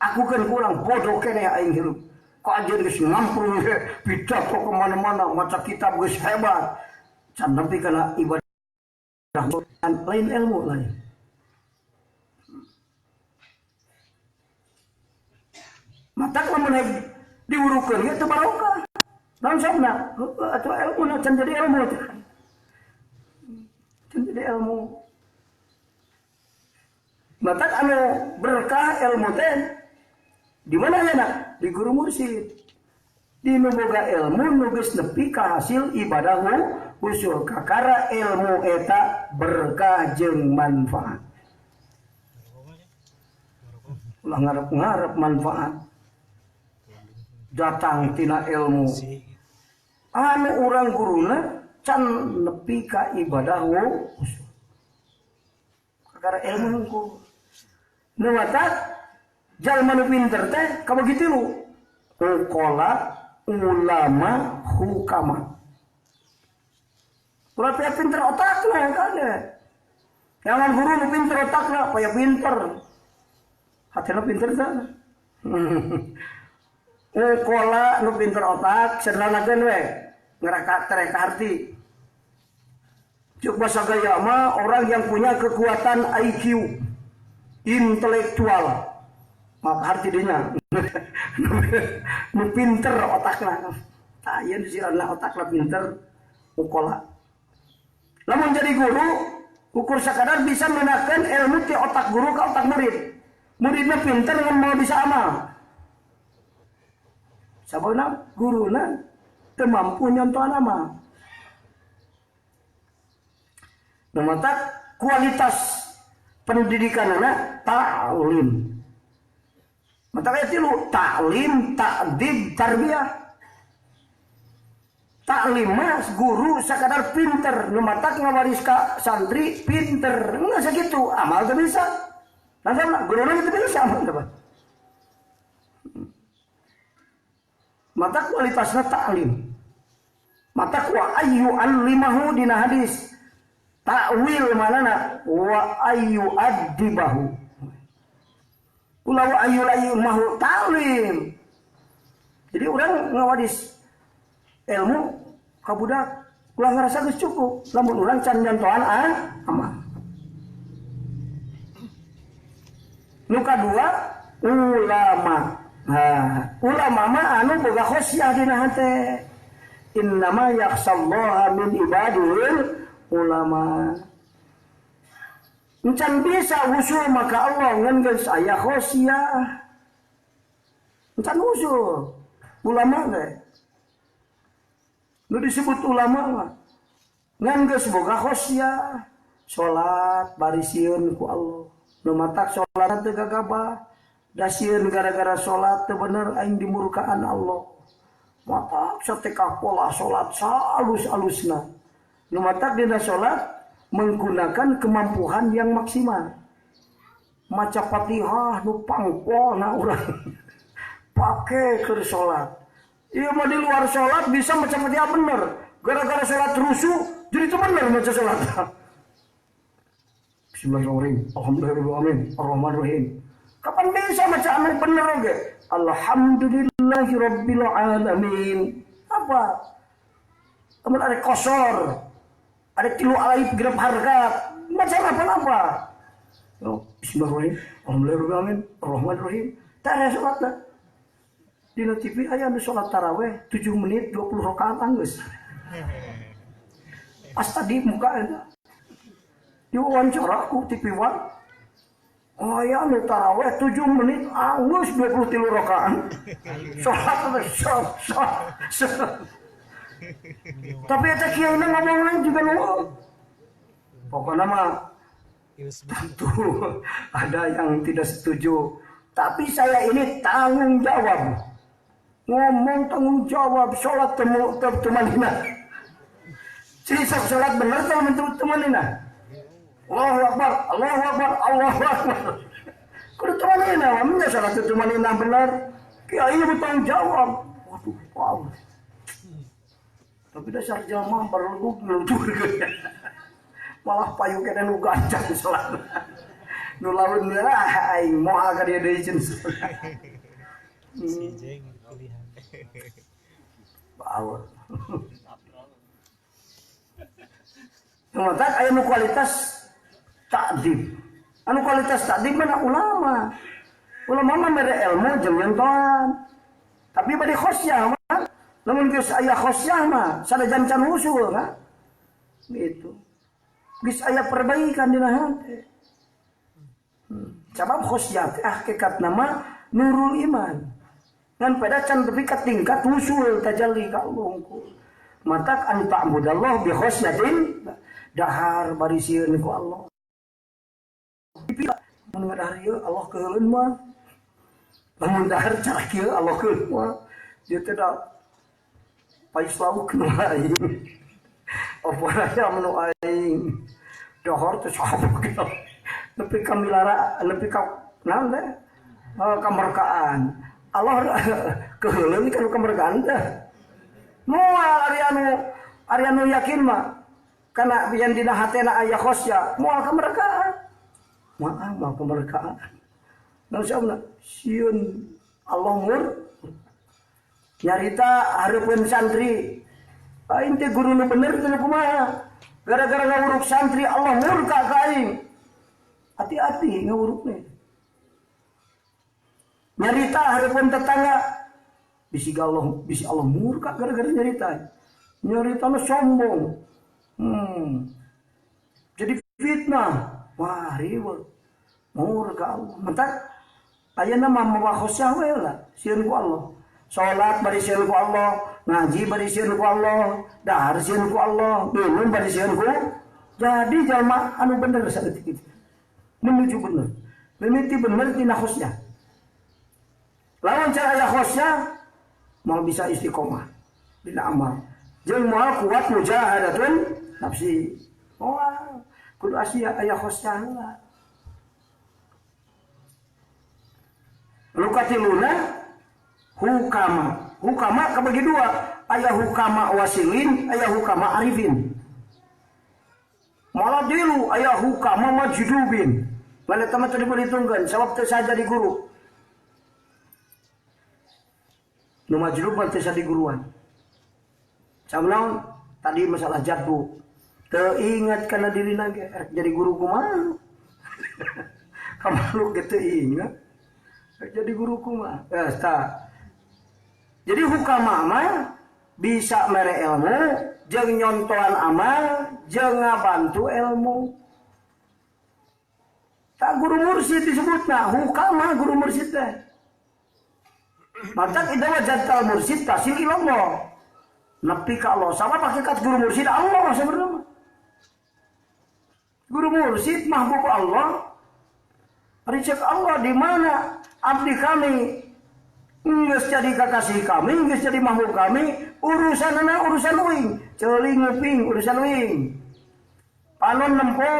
Aku kan kurang bodoh keneh aing hirup. Kok aja geus ngamprung pidato ke mana-mana, maca kitab geus hebat. Can nepi kana ibadah lain ilmu lain. Matak lamun diurukeun ge teu barokah. Naon sabna? Atuh ilmu na can jadi ilmu teh. Can jadi ilmu. Matak anu berkah ilmu teh di mana ya nak? Di guru mursyid. Di nu boga ilmu nu geus nepi ka hasil ibadah usul kakara ilmu eta berkah jeung manfaat. Ulah ngarep-ngarep manfaat datang tina ilmu. Anu urang guruna can nepi ka ibadah usul. Kakara ilmu hungkul. Nu matak jalma nu pinter teh kabagi tilu. Uqala, ulama, hukama. Ulah paya pinter otakna kan. Jangan guru nu pinter otakna, paya pinter. Hatina pinter teh. Uqala nu pinter otak sederhanakeun we, ngeraka tereh ka harti. Cuk bahasa gaya mah orang yang punya kekuatan IQ, intelektual. Maka harti dinya. Nu pinter otakna. Tah ieu disirana otakna pinter uqala. Lamun jadi guru, ukur sakadar bisa menggunakan ilmu ti otak guru ke otak murid. Muridnya pinter ngan mau bisa amal. Sababna guruna teu mampu nyontohan amal. Nu matak kualitas pendidikanana ta'lim. Matak aya tilu, ta'lim, ta'dib, tarbiyah. Taklim mah guru sakadar pinter, nu matak ngawaris ka santri pinter. Enggak sakitu, amal teu bisa. Nah sama guruna teu bisa amal teh. Mata kualitasna taklim. Mata wa ayyu allimahu dina hadis. Takwil manana wa ayyu addibahu. Ulah wa ayyu mahu taklim. Jadi urang ngawadis ilmu ka budak ulah ngarasa geus cukup lamun urang can nyantoan amal. Nu kadua ulama. Nah, ulama mah anu boga khosyah dina hate. Innama yakhshallaha min ibadil ulama. Encan bisa usul maka Allah ngan geus aya khosyah. Encan usul ulama teh. Nu disebut ulama mah. Ngan geus boga khosyah, salat bari sieun ku Allah. Nu matak salat teu gagabah, da sieun gara-gara salat teu bener aing dimurkaan Allah. Matak satekah pola salat saalus-alusna. Nu matak dina salat menggunakan kemampuan yang maksimal. Maca Fatihah nu pangpolna urang. Pake keur salat. Ieu mah di luar salat bisa maca Fatihah bener. Gara-gara salat rusuh jadi itu bener maca salat. Bismillahirrahmanirrahim. Alhamdulillahirabbil alamin. Arrahmanirrahim. Kapan bisa maca anu bener oge? Alhamdulillahirabbil alamin. Apa? Amun ada kosor, ada tilu alif genep harkat, maca apa-apa. Bismillahirrahmanirrahim. Alhamdulillahirabbil alamin. Arrahmanirrahim. Tara salatna. Dina TV aya nu salat tarawih 7 menit 20 rakaat anggeus. Pas tadi muka eta diwawancara ku TV One. Oh ya nu tarawih 7 menit anggeus 23 rakaat. Salat teh sok sok. Tapi eta kiai na ngomongna juga nu. Pokokna mah tentu ada yang tidak setuju. Tapi saya ini tanggung jawab. Ngomong tanggung jawab salat temu temanina. Jadi sok salat bener temanina. Allahu Akbar, Allahu Akbar, Allahu Akbar. Kudu temanina, nya salat temanina bener. Kiai bertanggung jawab. Waduh, wow. Tapi dasar jamaah barelugug ngeluntur. Malah payu kene nu gancang salat. Nu laun lah aing moal ka dieu deui cenah. Si jeng pilihan. Power. Matak aya nu kualitas takdib. Anu kualitas takdib mana ulama. Ulama mah mere ilmu jeung nyontohan. Tapi bade khosyah mah, lamun geus aya khosyah mah sanajan can usul kan. Gitu. Geus aya perbaikan dina hate. Sabab khosyah teh hakikatna mah nurul iman. Ngan pada can tepi ka tingkat usul tajalli ka Allah unggul. Matak an ta'budallah bi khosyatin dahar bari sieun ku Allah. Mun ngadahar ieu Allah keuleun mah. Lamun dahar cara kieu Allah keuleun mah. Ieu teh da pais lauk nu aing. Apa aya nu aing. Dahar teh saha kieu. Nepi ka milara, nepi ka naon teh? Kamerkaan. Allah keuleun kan kamerkaan teh. Moal ari anu yakin mah kana yang dina hatena aya khosya moal kamerkaan. Moal moal kamerkaan. Naon sauna sieun Allah mur nyarita hareupeun santri. Aing teh guru nu bener teh kumaha? Gara-gara ngawuruk santri Allah murka ka aing. Hati-hati ngawurukna. Nyarita hareupeun tetangga bisi Allah murka gara-gara nyarita. Nyarita mah sombong. Jadi fitnah. Wah, riweuh. Murka Allah. Mentak ayeuna mah mawa khosyah we lah, sieun ku Allah. Salat bari sieun ku Allah, ngaji bari sieun ku Allah, dahar sieun ku Allah, minum bari sieun ku. Jadi jalma anu bener saeutik itu. Menuju bener. Mimiti bener tina khosyah. Lawan cara aya khosyah mau bisa istiqomah dina amal. Jeung moal kuat mujahadatun nafsi. Moal kudu asia aya khosyah lah. Lukatiluna hukama. Hukama kabagi dua, aya hukama wasilin, aya hukama arifin. Malah dilu aya hukama majdubin. Mana teman tadi diperhitungkan, sebab teu saja di guru. Nu majdub mah teu di guruan. Sabnaon tadi masalah jadbu. Teu ingat kana dirina ge rek jadi guru kumaha. Kamaluk ge teu ingat. Rek jadi guru kumaha. Tah. Jadi hukama mah bisa mere ilmu, jeung nyontohan amal, jeung ngabantu ilmu. Tak guru mursyid disebutna, hukama guru mursyid teh. Matak idza wajadtal mursyid tasil ilallah. Nepi ka Allah sama hakikat guru mursyid Allah sebenarnya. Guru mursyid mahbub Allah. Ricek Allah di mana abdi kami geus jadi kakasih kami, geus jadi mahbub kami, urusanana urusan uing, ceuli nguping urusan uing. Panon nempo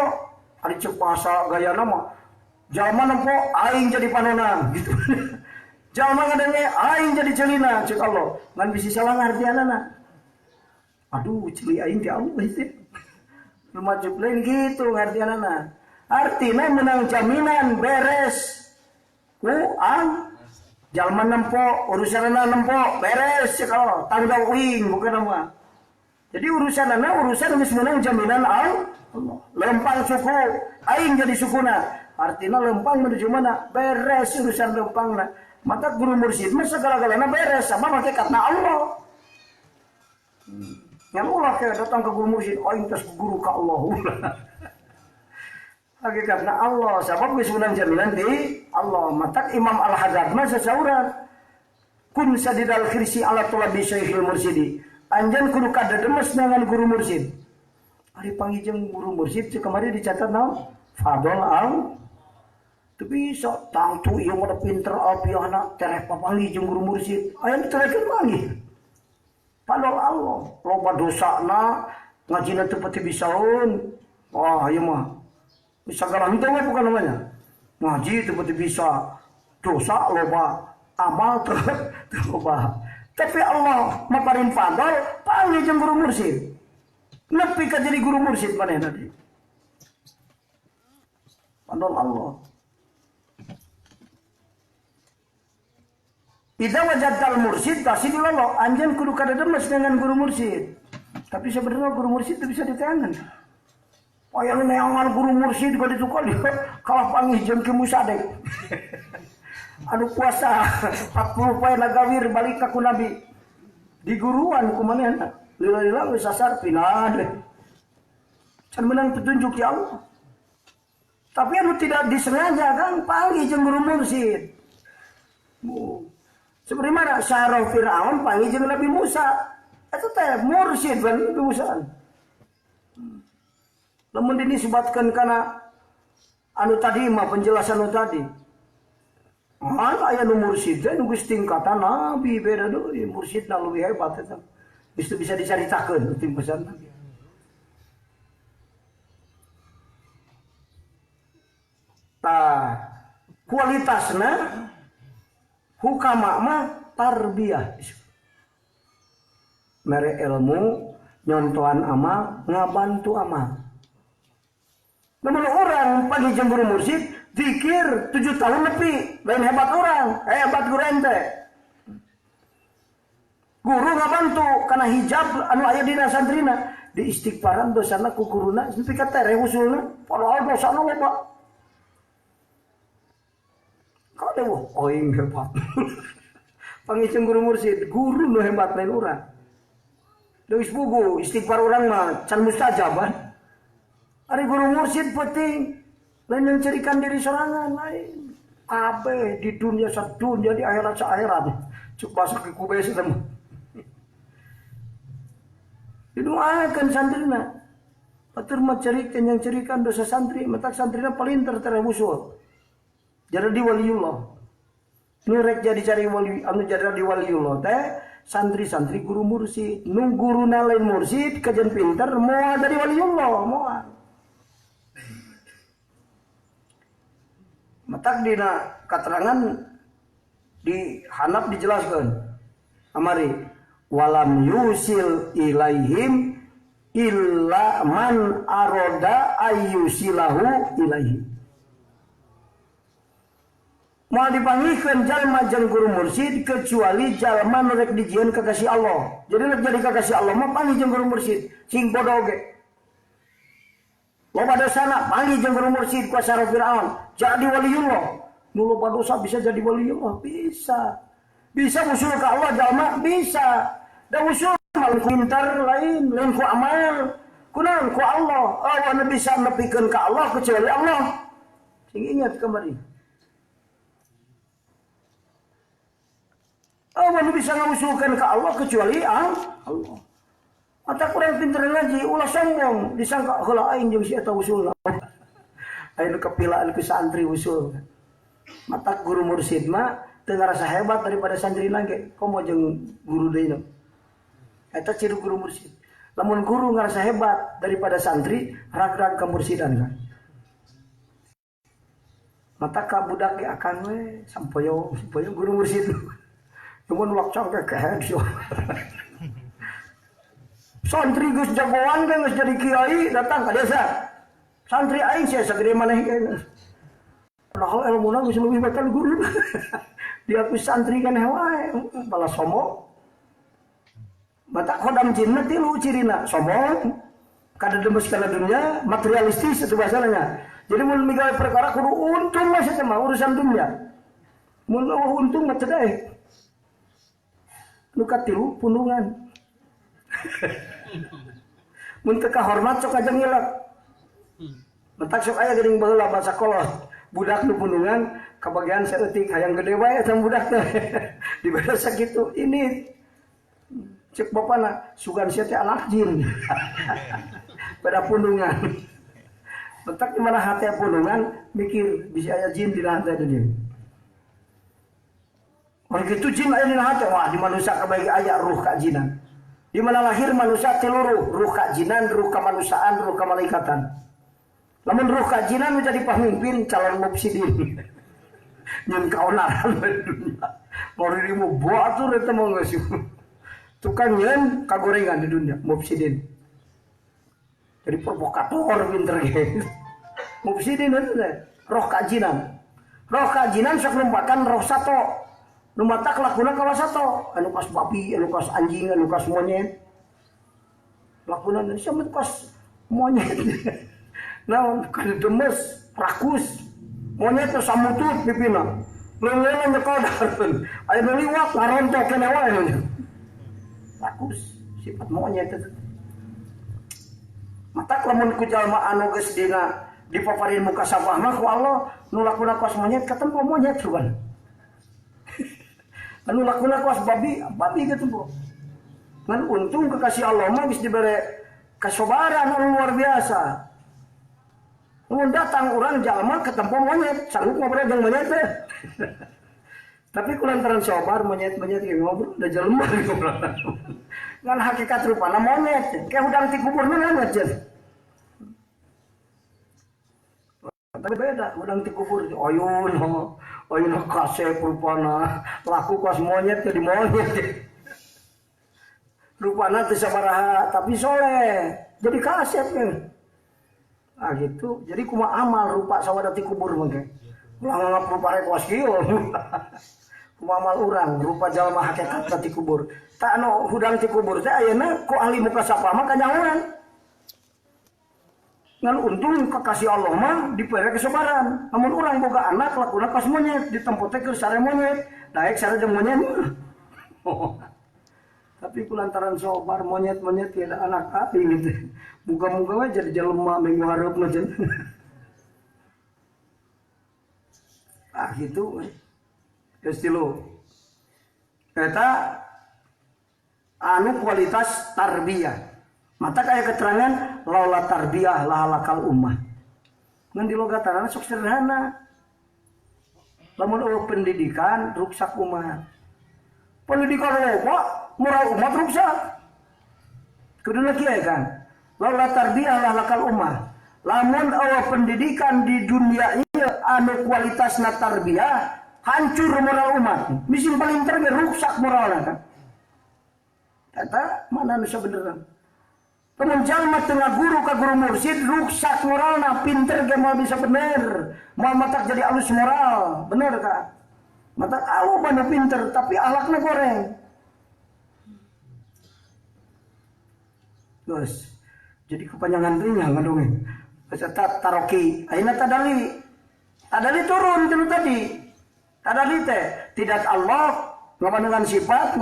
ari ceuk bahasa gayana mah jalma nempo aing jadi panonan gitu. Jalma ngadenge aing jadi celina ceuk Allah, ngan bisi salah ngartianana. Aduh, celi aing ti Allah itu. Lumajub lain gitu ngartianana. Artinya menang jaminan beres ku ang jalma nempo urusanana nempo beres ceuk Allah, tanggung jawab uing bukan nama. Jadi urusanana urusan geus menang jaminan Allah. Lempang suku aing jadi sukuna. Artinya lempang menuju mana? Beres urusan lempangna. Mata guru mursyid mah segala-galana beres sama hakikatna Allah. Yang ulah kayak datang ke guru mursyid, aing tos guru ka Allah. Hakikatna Allah sabab geus menang jaminan di Allah. Mata Imam Al-Haddad mah sasauran kun sadidal khirsi ala tulabi syekhil mursyidi. Anjeun kudu kadedemes dengan guru mursyid. Ari panggih guru mursyid cek kamari dicatat naon? Fadol al teu bisa tangtu ieu mah pinter alpiahna tereh papanggih jeung guru mursyid. Aya nu terehkeun panggih. Fadol Allah, loba dosana ngajina teu pati bisaeun. Wah, ieu mah bisa sagala henteu we bukan namanya. Ngaji teu pati bisa, dosa loba, amal teu loba. Tapi Allah maparin fadol panggih jeung guru mursyid. Nepi ka jadi guru mursyid manehna tadi. Fadol Allah. Idza wajadtal mursyid tasidullah, anjeun kudu kadedemes dengan guru mursyid. Tapi sebenarnya guru mursyid itu bisa diteangan. Aya nu neangan guru mursyid ka ditu kalah panggih jeung Ki Musadek. Anu puasa 40 poe nagawir balik ka ku Nabi. Di guruan ku manehna. Lila-lila geus sasar pindah deh. Can menang petunjuk ya Allah. Tapi anu tidak disengaja kan panggih jeung guru mursyid. Seperti mana Syarah Fir'aun panggih jeung Nabi Musa. Eta teh mursyid ban Nabi Musa. Lamun dinisbatkeun kana anu tadi mah penjelasan anu tadi. Man aya nu mursyid teh nu geus tingkatan nabi beda deui, mursyidna leuwih hebat eta. Geus teu bisa dicaritakeun tingkatan nabi. Tah kualitasna hukama mah tarbiyah. Mere ilmu, nyontohan amal, ngabantu amal. Namun orang pagi jeung guru mursyid zikir 7 tahun lebih, lain hebat orang, hebat guru ente. Guru ngabantu karena hijab anu aya dina santrina, di istighfaran dosana ku guruna nepi ka tereh usulna, padahal dosana loba. Kau dewa, oing hebat. Pangicung guru mursyid, guru nu hebat lain urang. Deus pugu istighfar urang mah can mustajaban. Ari guru mursyid penting, lain yang cerikan diri sorangan lain. Kabeh di dunia sadunya di akhirat saakhirat. Cuk bahasa ke kubes eta mah. Didoakeun santrina. Batur mah cerikeun yang cerikan dosa santri, matak santrina palinter tereh usul. Jadi waliullah. Nu rek jadi cari wali, anu jadi waliullah teh santri-santri guru mursyid. Nu guruna lain mursyid kajen pinter moal jadi waliullah, moal. Matak dina katerangan di hanap dijelaskan. Amari walam yusil ilaihim illa man aroda ayyusilahu ilaihi. Moal dipanggihkeun jalma jeung guru mursyid kecuali jalma nu rek dijieun kakasih Allah. Jadi rek jadi kakasih Allah mah panggih jeung guru mursyid, sing bodoh ge. Loba dosana panggih jeung guru mursyid kuasa Firaun, jadi waliullah. Nu loba dosa bisa jadi waliullah, bisa. Bisa usul ka Allah jalma bisa. Da usul mah pintar lain, lain ku amal. Kunaon ku Allah. Awan bisa nepikeun ka Allah kecuali Allah. Sing ingat kamari. Awan bisa ngusulkan ke Allah kecuali Allah. Mata kurang pinter ngaji ulah sombong disangka heula aing jeung si eta usulna. Aya nu kapilaan ku santri usul. Mata guru mursid mah teu ngarasa hebat daripada santri ge komo jeung guru deui. Eta ciri guru mursid. Lamun guru ngarasa hebat daripada santri, rag-rag kamursidan kan. Mata ka budak ge akan we sampoyo sampoyo guru mursid. Cuman ulak cangke kehed sih. Santri geus jagoan ge geus jadi kiai datang ka desa. Santri aing sia sagede maneh ge. Padahal elmuna geus leuwih batal guru. Diaku santri kan wae balas sombong. Mata khodam jinna tilu cirina sombong, kadedemes kana dunia, materialistis itu bahasanya. Jadi mun migawe perkara kudu untung mah sia mah urusan dunia. Mun eueuh untung mah teu daek. Nu katilu pundungan. Mun teu kahormat sok aja ngilak. Mentak sok aya geuning baheula basa kolot. Budak nu pundungan kabagian saeutik hayang gede wae eta budak teh. Dibere sakitu ini cek bapana sugan sia teh anak jin. Pada pundungan. Mentak di mana hate pundungan mikir bisa aya jin di lantai dunia. Orang gitu jin aya di hate wah di manusia kabagi aya ruh kajinan. Di mana lahir manusia tilu ruh kajinan, ruh kemanusiaan, ruh kemalaikatan. Lamun ruh kajinan menjadi pemimpin calon mufsidin. Nyeun kaonaran di dunia. Mau batur eta mah geus. Tukang nyeun kagorengan di dunia mufsidin. Jadi provokator pinter ge. Mufsidin itu teh roh kajinan. Roh kajinan sok numpakan roh sato. Nu matak lakuna kawas sato, anu kas babi, anu kas anjing, anu kas monyet. Lakuna sia mah kas monyet. Naon kademes, rakus. Monyet teh samutut pipina. Leungeunna nyekel dahareun. Aya nu liwat ngarontok keneh wae. Rakus, sifat monyet itu. Matak lamun ku jalma anu geus dina dipaparin muka sabah mah ku Allah nu lakuna kos monyet katempo monyet rupan. Anu lakuna kos babi, babi katempo. Ngan untung kekasih Allah mah geus dibere kasobaran anu luar biasa. Mun datang urang jalma katempo monyet, sanggup ngobrol jeung monyet teh. Tapi kulantaran sobar monyet-monyet ge ngobrol da jelema ngobrol. Ngan hakikat rupana monyet, kayak hudang ti kuburna monyet jeung. Tapi beda, hudang ti kubur oyun, oyun kasep rupana, laku kos monyet jadi monyet. Rupana teu sabaraha tapi soleh, jadi kasep kan. Ah gitu, jadi kumaha amal rupa sawada ti kubur mah ge. Ulah nganggap rupa rek kos kieu. Kumaha amal urang rupa jalma hakikat ti kubur. Tak anu hudang ti kubur teh ayeuna ku ahli mukasapah mah kanyahoan. Ngan untung kekasih Allah mah dibere kesabaran. Lamun urang boga anak lakuna kos monyet, ditempo teh keur sare monyet, daek sare jeung monyet. Tapi kulantaran sobar monyet-monyet tiada anak aing gitu. Muga-muga we jadi jelema minggu hareupna jeung. Ah gitu. Geus tilu. Eta anu kualitas tarbiyah. Mata kaya keterangan laula tarbiyah lahalakal ummah. Ngan di logatanana sok sederhana. Lamun eueuh pendidikan ruksak umat. Pendidikan loba moral umat ruksak. Kuduna kieu kan. Laula tarbiyah lahalakal ummah. Lamun eueuh pendidikan di dunia ieu anu kualitasna tarbiyah hancur moral umat. Misin paling ter ge ruksak moralna kan. Eta mana nu sabenerna. Lamun jalma teu ngaguru ka guru mursid ruksak moralna, pinter ge moal bisa bener. Moal matak jadi alus moral, bener ka? Matak alus banu pinter tapi akhlakna goreng. Terus jadi kepanjangan teh nya ngadongeng. Geus eta taroki, ayeuna tadali. Tadali turun tinu tadi. Tadali teh tidak Allah ngabandungan sifat,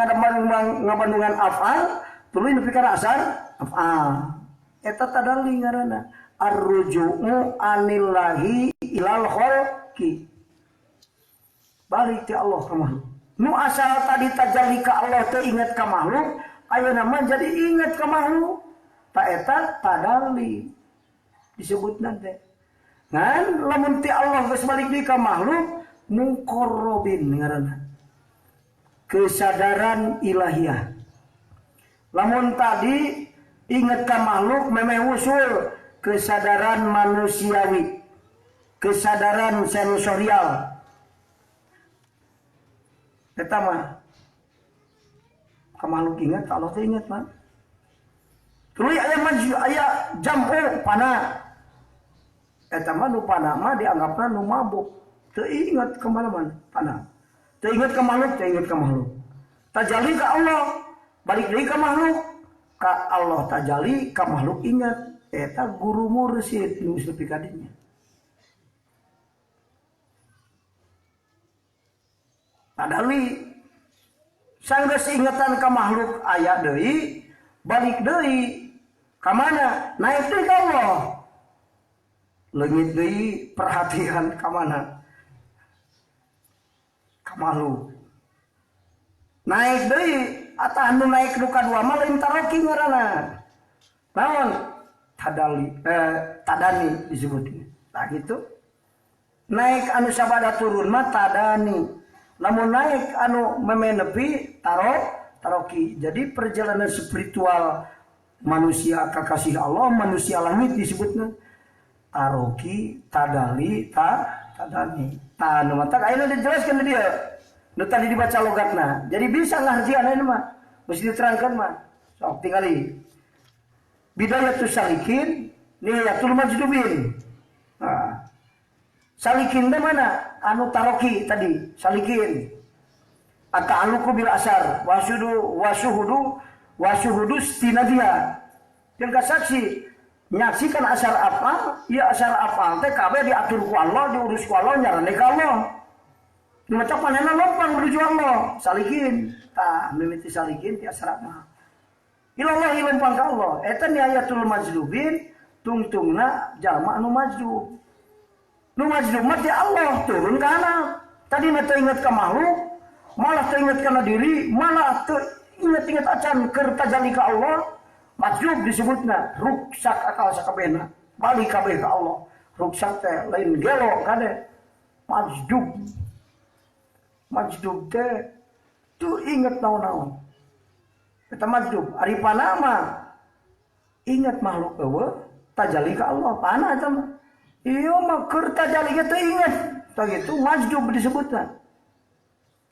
ngabandungan afal, tuluy nepi ka asar afal. Eta tadali ngaranna arruju'u anillahi ilal khalqi. Balik ti Allah ka makhluk. Nu asal tadi tajalli ka Allah teh inget ka makhluk, Ayeuna mah jadi ingat ka makhluk. Ta eta tadali disebutna teh. Ngan lamun ti Allah geus balik deui ka makhluk muqarrabin ngaranna. Kesadaran ilahiyah. Lamun tadi ingat ka makhluk memeh usul kesadaran manusiawi, kesadaran sensorial. Eta mah ka makhluk ingat, Allah teh ingat mah. Tuluy aya maju aya jam'u pana. Eta mah nu pana mah dianggapna nu mabuk. Teu ingat ka mana-mana pana. Teu ingat ka makhluk, teu ingat ka makhluk. Tajali ka Allah, balik deui ka makhluk. Ka Allah tajali, ka makhluk ingat. Eta guru mursyid nu geus nepi ka dinya. Tadali sanggeus ingetan ka makhluk aya deui, balik deui ka mana? Naik deui ka Allah. Leungit deui perhatian ka mana? Ka makhluk. Naik deui atah nu naik nu kadua mah lain taroki ngaranna. Naon? Tadali, tadani disebutnya. Nah gitu. Naik anu sabada turun mah tadani. Lamun naik anu memenepi taroki. Jadi perjalanan spiritual manusia kakasih Allah, manusia langit disebutnya taroki, tadali, tadani. Tah nu matak ayeuna dijelaskeun di dieu. Nu tadi dibaca logatna. Jadi bisa ngarjian ayeuna mah. Mesti diterangkan mah. Sok tingali. Bidayatus salikin, nihayatul majdubin. Nah. Salikin teh mana? Anu taroki tadi, salikin. At-ta'alluqu bil asar, wasudu wasuhudu wasuhudu istinadia. Yang kasaksi nyaksikan asar apa? Ya asar apa teh kabeh diatur ku Allah, diurus ku Allah, nyarane ka Allah. Nu maca panena lompang menuju Allah, salikin. Tah mimiti salikin ti asar apa? Ilallah lempang ka Allah. Eta nihayatul majdubin tungtungna jalma anu majdub. Nu majdub mah ti Allah turun ka anak. Tadi mah teu inget ka makhluk, malah teu inget kana diri, malah teu inget-inget acan keur tajali ka Allah. Majdub disebutna ruksak akal sakabehna, balik kabeh ka Allah. Ruksak teh lain gelo kade. Majdub. Majdub teh teu inget naon-naon. Eta majdub, ari pana mah inget makhluk eueuh tajali ka Allah. Pana eta mah. Ieu mah keur tajali ge teu inget. Tah kitu majdub disebutna.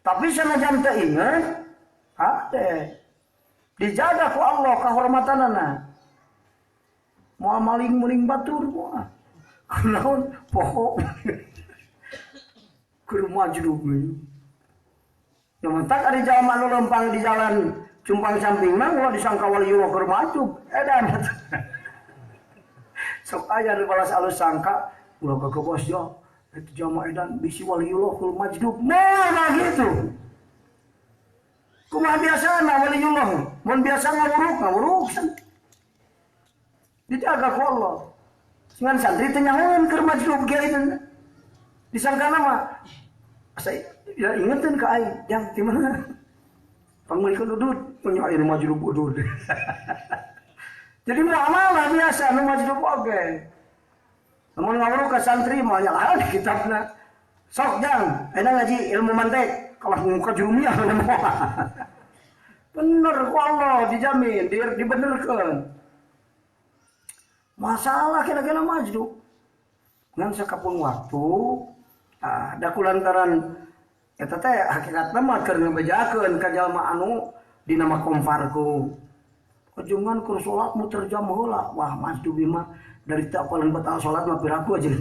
Tapi sanajan teu inget, hade dijaga ku Allah kahormatanana. Moal maling-muling batur moal. Kunaon poho. Keur majdub. Nu matak ari jalma nu lempang di jalan cumpang samping mah ulah disangka waliyullah keur majdub. Edan. Sok aya nu balas alus sangka ulah kekebos yo. Itu jamaah edan bisi waliyullah keur majdub. Nah gitu. Kumaha biasana waliyullah? Mun biasa ngawuruk, ngawuruk. Dijaga ku Allah. Ngan santri teh nyahoan keur majdub ge itu. Disangkana mah asa ya ingeteun ka aing, jang di mana? Pangmeulikeun udud, punya air majdub udud. Jadi muamalah biasa nu majdub oge. Lamun ngawuruk ka santri mah nya di kitabna. Sok jang, enak ngaji ilmu mantek, kalah muka jurumiah Bener ku Allah dijamin, dibenerkeun. Masalah kira-kira majdub. Ngan sakapun waktu, da kulantaran eta teh hakikatna mah keur ngebejakeun ka jalma anu dina makom farku. Ujungan keur salat muter jam heula. Wah, majdub mah dari teu apalan batal salat mah piraku aja.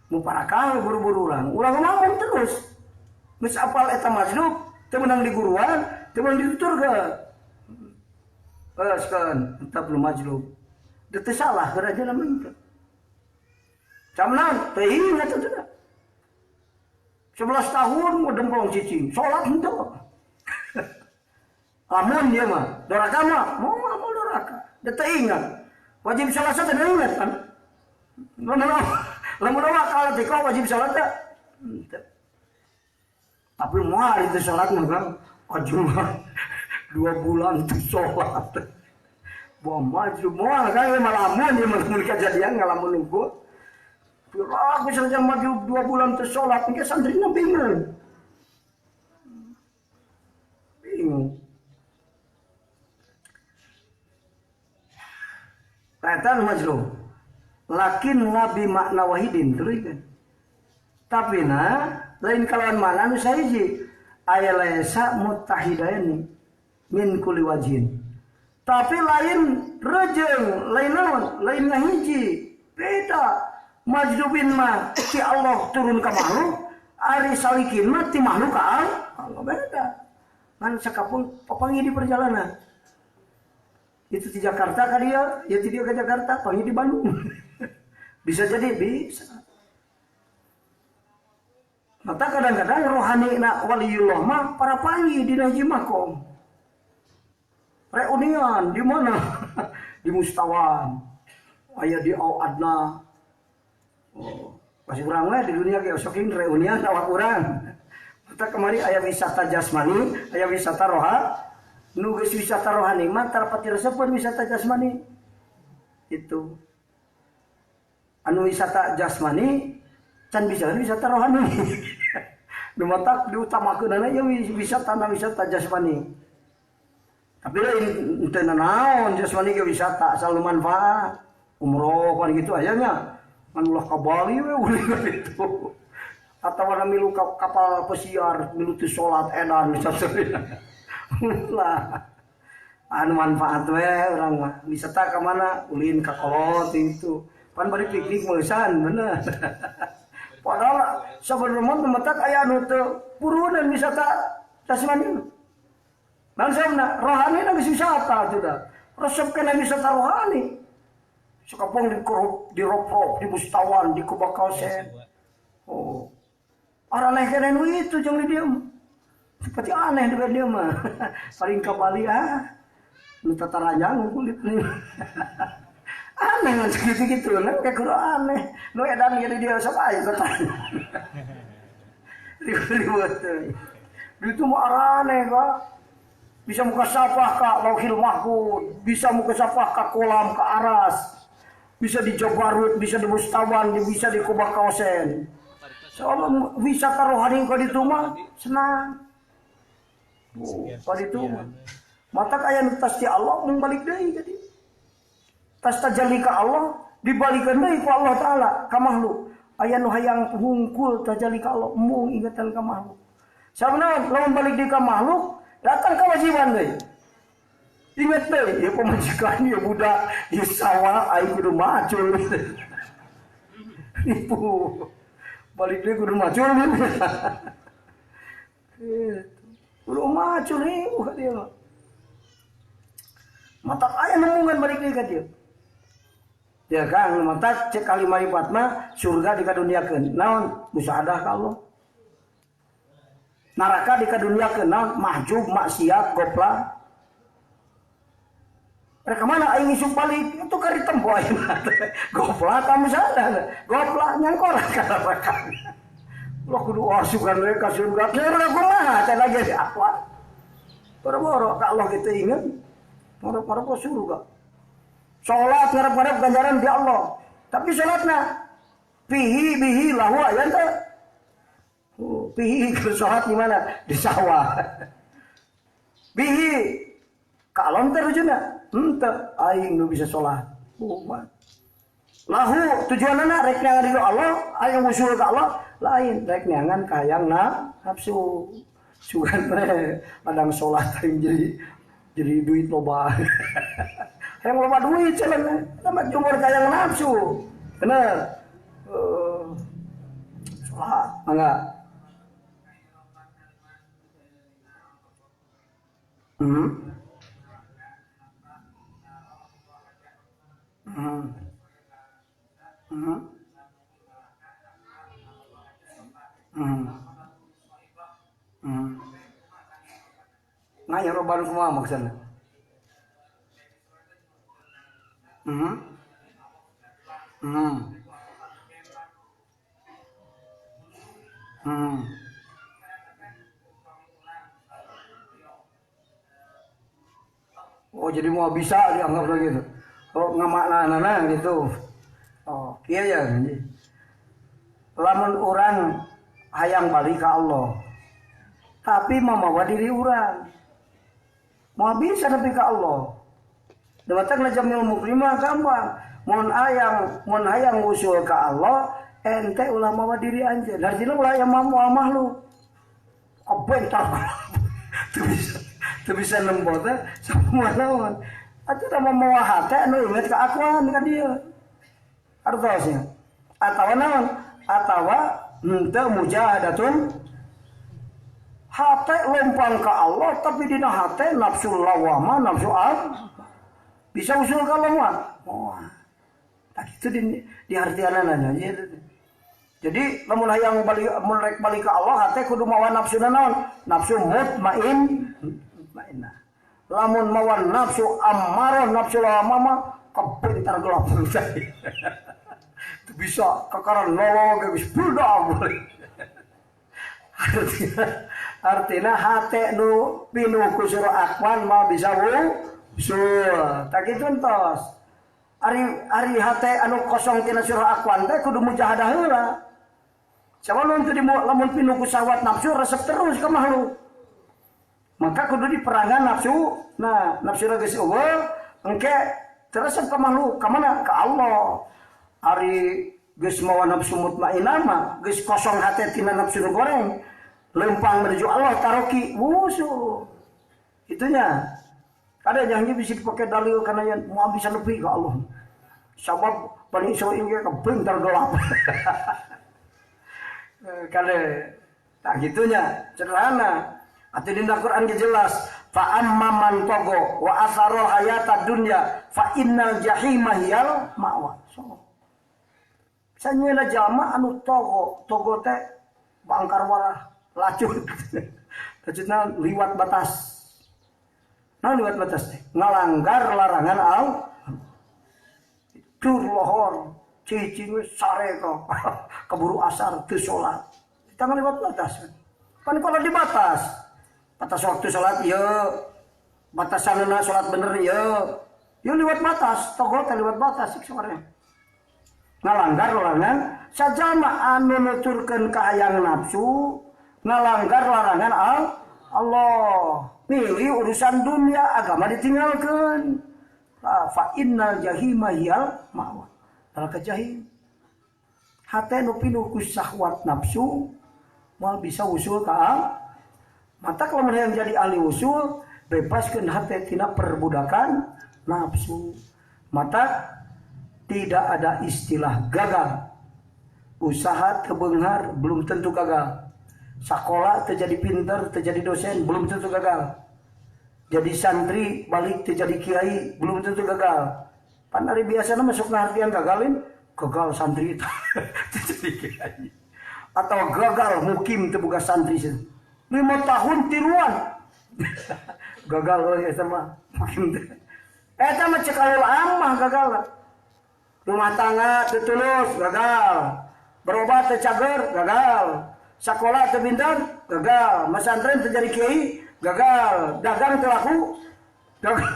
Muparakal buru-buru urang. Urang ngomong terus. Geus apal eta majdub, teu meunang di guruan, teu meunang dituturkeun. Geus keun, tetep nu majdub. Teu salah keur aja mah teu. Camna teu ingat atuh. 11 tahun mau dempelong cicing, sholat henteu. Lamun dia mah, doraka mah, mau amal doraka. Dia teu ingat. Wajib sholat teh teu ingat kan. Lamun awak kalau teh wajib sholat teh. Tapi moal itu sholat mah kan. Ojung mah. 2 bulan teu salat. Buah majzub moal kan malamun ieu mah mun kajadian ngalamun unggul. Piraku sanajan majzub 2 bulan teu salat engke santrina bingung. Bingung. Kaitan majzub. Lakin nabi makna wahidin teruskan. Tapi na lain kalawan mana nu sahiji aya laisa muttahidaini min kulli wajhin. Tapi lain rejeng, lain naon, lain ngahiji, beda. Majdubin mah ti Allah turun ka makhluk, ari salikin mah ti makhluk ka Allah beda. Ngan sakapung papanggih di perjalanan. Itu di Jakarta ka dia, ya ti dia ke Jakarta, panggih di Bandung. Bisa jadi bisa. Maka kadang-kadang rohani na waliullah mah para panggih di hiji makom. Reunian di mana? Di Mustawan. Aya di Au Adna. Oh, masih kurang we di dunia ge osokin reunian awak urang. Mata kemari aya wisata jasmani, aya wisata roha. Nu geus wisata rohani mah tara pati resepeun wisata jasmani. Itu. Anu wisata jasmani can bisa wisata rohani. Nu matak diutamakeunana ieu wisata na wisata jasmani. Tapi lain teu nanaon jasmani ge wisata asal nu manfaat. Umroh kan gitu aya nya. Ngan ulah ka Bali we ulin gitu. Atawa milu kapal pesiar, milu teu salat edan misalnya. Lah. Anu manfaat we urang mah. Wisata ka mana? Ulin ka kolot itu. Pan bari piknik meusan bener. Padahal sabenerna mah matak aya anu teu purunan wisata jasmani. Naon sabna rohani na geus wisata atuh da. Resep kana wisata rohani. Sakapong di roprok, di Mustawan, di Kubakausen. Oh. Araneh keneh nu itu jeung di dieu. Seperti aneh di dieu mah. Paling ka Bali ah. Nu tataranjang kulit nih. Aneh ngan segitu-gitu nah kayak kudu aneh. Nu edan ge di dieu sok aya tataranjang. Ribut-ribut. Itu mah araneh ka. Bisa muka sapah ka Lauhil Mahfud, bisa muka sapah ka kolam ka Aras. Bisa di Jabarut, bisa di Mustawan, bisa di Kubakausen. Soalnya wisata rohani ka ditu mah senang. Oh, ka ditu mah. Mata aya nu tas ti Allah mung balik deui ka dieu. Tas tajalli ka Allah dibalikeun deui ku Allah Taala ka makhluk. Aya nu hayang hungkul tajalli ka Allah mung ingatan ka makhluk. Sabana lamun balik deui ka makhluk datang kewajiban deui. Ingat deh, ya pemajikan, ya budak, ya sawah, aing kudu macul. Ibu, balik deui kudu macul. Kudu macul ribu ka dieu. Matak aya nemungan balik deui ka dieu. Ya Kang, matak cek kalimah mah surga dikaduniakeun. Naon? Musyahadah ka Allah. Neraka dikaduniakeun naon? Mahjub, maksiat, goplah. Mereka mana aing isuk balik itu kari tempo aing goplah kamu sadar goplah nyangkor ka neraka. Ulah kudu asukan we ka surga. Surga kumaha can lagi di apa? Boro-boro ka Allah kitu inget. Boro-boro ka surga. Salat ngarep-ngarep ganjaran di Allah. Tapi salatna pihi bihi lahu aya teh. Oh, pihi ke salat di mana? Di sawah. Bihi ka alam teh rujuna. Henteu aing nu bisa salat. Oh, lahu tujuanana rek neangan ridho Allah, aing usul ka Allah, lain rek neangan ka hayang na nafsu. Sugan teh padang salat aing jadi duit loba. Hayang loba duit cenah, sama jumur ka hayang nafsu. Bener. Salat mangga. Nah, yang roban kumaha maksudna? Oh jadi mau bisa dianggap begitu. Oh ngamaknana gitu. Oh kieu ya. Lamun urang hayang balik ka Allah, tapi mamawa diri urang. Moal bisa nepi ka Allah. Debatang Jamil Mukrimah gampang. Mun hayang usul ka Allah, ente ulah mawa diri anjeun. Artinya ulah yang mawa makhluk. Kebentar. Teu bisa nempo teh sakumaha naon. Atuh tah mawa hate anu inget ka akuan ka dieu. Artosnya. Atawa naon? Atawa henteu mujahadatun hate lempang ka Allah tapi dina hate nafsu lawama nafsu am bisa usul ka Allah mah. Moal. Tah kitu di artianana nya. Jadi lamun hayang balik mun rek balik ka Allah hate kudu mawa nafsuna naon? Nafsu mutmain mutmainnah. Lamun mawa nafsu ammarah nafsu lawamah mah kebentar gelap. Teu bisa kakaran nolong geus budak boleh. Artinya hate nu pinuh ku surah akwan mah bisa wusul. Tah kitu entos. Ari hate anu kosong tina surah akwan teh kudu mujahadah heula. Sabab lamun teu lamun pinuh ku syahwat nafsu resep terus ka makhluk. Maka kudu diperangan nafsu. Nah, nafsu geus eueuh engke teresep ka makhluk, ka mana? Ka Allah. Ari geus mawa nafsu mutmainah mah geus kosong hate tina nafsu nu goreng. Lempang menuju Allah taroki wusul. Itunya. Ada yang bisa dipakai dalil karena yang mau bisa lebih ke Allah. Sabab Bani Israil ge kebentar gelap. Kade tak gitunya sederhana. Atau di Al-Qur'an ge jelas fa amma man togo wa asarul hayata dunya fa innal jahima hiyal ma'wa. So. Sanyana jalma anu togo, togo teh bangkar warah lacut. Lacutna liwat batas. Nah liwat batas teh ngalanggar larangan Allah. Dur lohor cicing we sare kok. Keburu asar teu salat. Kita ngaliwat batas. Pan kalau di batas. Batas waktu salat ieu. Batasanna salat bener ieu. Ieu liwat batas, togo teh liwat batas sabarnya. Ngalanggar larangan sajama anu nuturkeun kahayang nafsu, ngalanggar larangan Allah. Milih urusan dunia, agama ditinggalkan. Fa innal jahima hiyal ma'wa. Neraka jahim. Hate nu pinuh ku syahwat nafsu moal bisa usul ka Allah. Mata kalau yang jadi ahli usul bebaskeun hate tina perbudakan nafsu. Mata tidak ada istilah gagal. Usaha tebenghar belum tentu gagal. Sekolah terjadi pinter, terjadi dosen belum tentu gagal. Jadi santri balik terjadi kiai belum tentu gagal. Pan ari biasana masuk ngartian gagalin, gagal santri itu terjadi kiai. Atau gagal mukim teu boga santri. 5 tahun tiruan. Gagal euy eta mah mukim teh. Eta mah cek alul amah gagal. Rumah tangga teu tulus gagal. Berobat teu cager gagal. Sekolah teu pinter gagal, pesantren teu jadi kiai gagal, dagang teu laku gagal.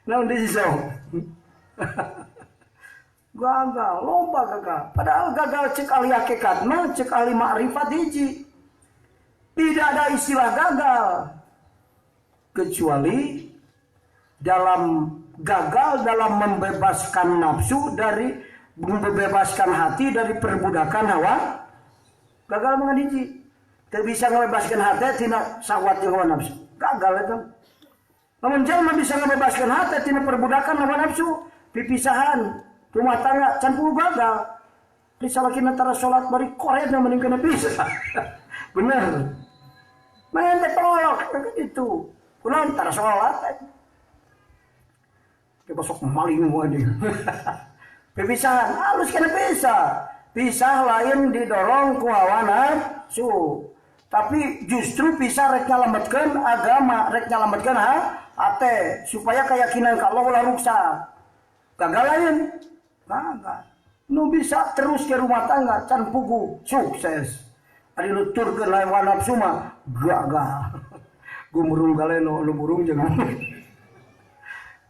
Naon deui sok? Gagal, lomba gagal. Padahal gagal cek ahli hakikat mah, cek ahli ma'rifat hiji. Tidak ada istilah gagal kecuali dalam gagal dalam membebaskan nafsu dari membebaskan hati dari perbudakan hawa. Gagal mengadiji. Teu bisa ngebebaskan hati tina syahwat jeung hawa nafsu. Gagal eta. Lamun jelema bisa ngebebaskan hati tina perbudakan hawa nafsu, pipisahan, rumah tangga can puluh gagal. Di salakina tara salat bari koretna mending kana bisa. Bener. Main teh tolok kan itu. Kunaon tara salat. Ke besok maling wae deui. Pipisahan halus kana bisa. Pisah lain didorong ku hawa nafsu. Tapi justru pisah rek nyalametkeun agama, rek nyalametkeun hate supaya keyakinan ka Allah ulah ruksak. Gagal lain. Gagal. Nu bisa terus ke rumah tangga can pugu sukses. Ari nuturkeun hawa nafsu mah gagal. Gumurung galeno nu burung jeung.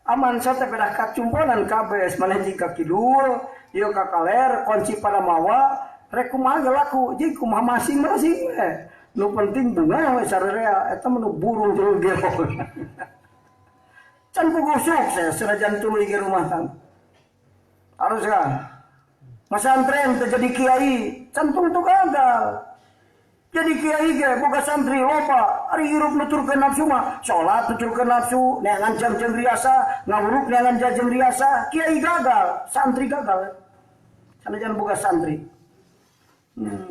Aman teh pedah kacumponan kabeh maneh jika kidul ieu ka kaler kunci pada mawa rek kumaha ge laku jeung kumaha masing-masing we. Nu penting bunga we sararea eta mah nu burung tuluy gero. Can puguh sukses sanajan tuluy ge rumah tangga. Harus kan? Masantren teu jadi kiai, can tungtu gagal. Jadi kiai ge boga santri loba, ari hirup nuturkeun nafsu mah, salat nuturkeun nafsu, neangan jam-jam riasa, ngawuruk neangan jam-jam riasa, kiai gagal, santri gagal. Sanajan boga santri.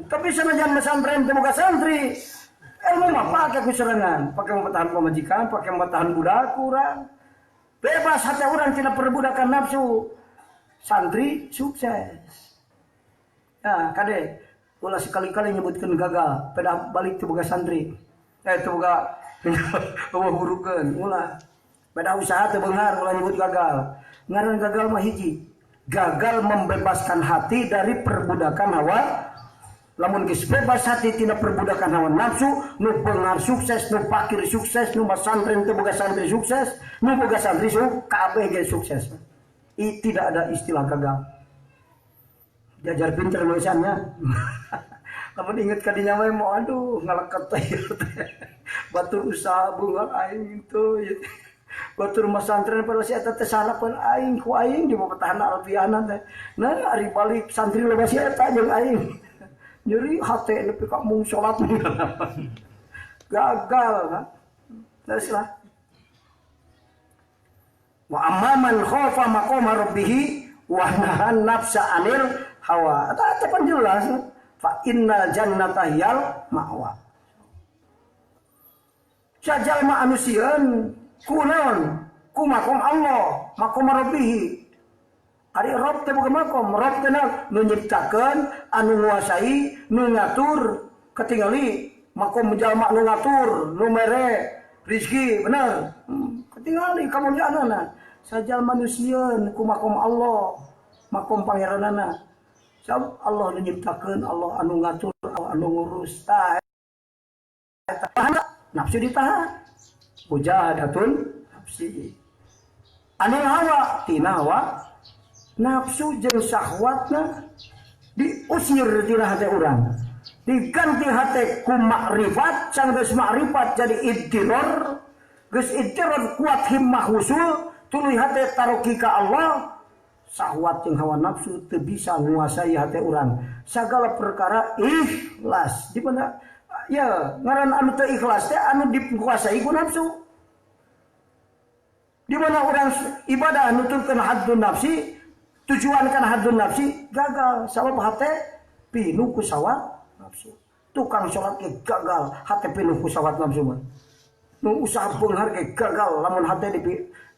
Tapi sanajan pesantren teu boga santri, ilmu mah pake ku serengan, pake mapatahan pamajikan, pake mapatahan budak urang. Bebas hati urang tina perbudakan nafsu. Santri sukses. Ya, kade ulah sekali-kali nyebutkeun gagal, pedah balik teu boga santri. Teu boga eueuh burukeun, ulah. Pedah usaha teu beunghar ulah nyebut gagal. Ngaran gagal mah hiji, gagal membebaskan hati dari perbudakan hawa. Lamun geus bebas hati tina perbudakan hawa nafsu, nu beunghar sukses, nu fakir sukses, nu masantren teu boga santri sukses, nu boga santri kabeh ge sukses. Tidak ada istilah gagal. Diajar pinter nulisannya. Lamun inget ka dinya we mau aduh ngaleket teh. Batur usaha bunga aing itu. Batur masantren pada si eta teh salapan aing ku aing di pepetahan alfiana teh. Nah ari balik santri loba si eta jeung aing. Nyeri hate nepi ka mung salat. Gagal kan. Terus lah. Wa amman khafa maqama rabbih wa nahan nafsa anil hawa. Eta pan jelas fa innal jannata hiyal ma'wa. Sajalma anu sieun ku naon? Ku maqam Allah, maqam rabbih. Ari Rabb teh boga maqam, Rabb teh nu nyiptakeun, anu nguasai, nu ngatur, ketingali maqam jalma nu ngatur, nu mere rezeki, bener. Ketingali kamuliaanana. Sajalma nu sieun ku maqam Allah, maqam pangeranana. Sabab Allah nu nyiptakeun, Allah anu ngatur, Allah anu ngurus. Tah eta nafsu ditahan. Mujahadatun nafsi. Anil hawa tina hawa nafsu jeung syahwatna diusir tina hate urang. Diganti hate ku makrifat, sanggeus makrifat jadi iddiror, geus iddiror kuat himmah husul, tuluy hate taroki ka Allah. Syahwat jeung hawa nafsu teu bisa nguasai hate urang. Sagala perkara ikhlas. Di mana ya ngaran anu teu ikhlas teh anu dikuasai ku nafsu. Di mana urang ibadah nuturkeun haddun nafsi, tujuan kana haddun nafsi gagal sabab hate pinuh ku syahwat nafsu. Tukang salat ge gagal, hate pinuh ku syahwat nafsu mah. Nu usaha beunghar ge gagal lamun hate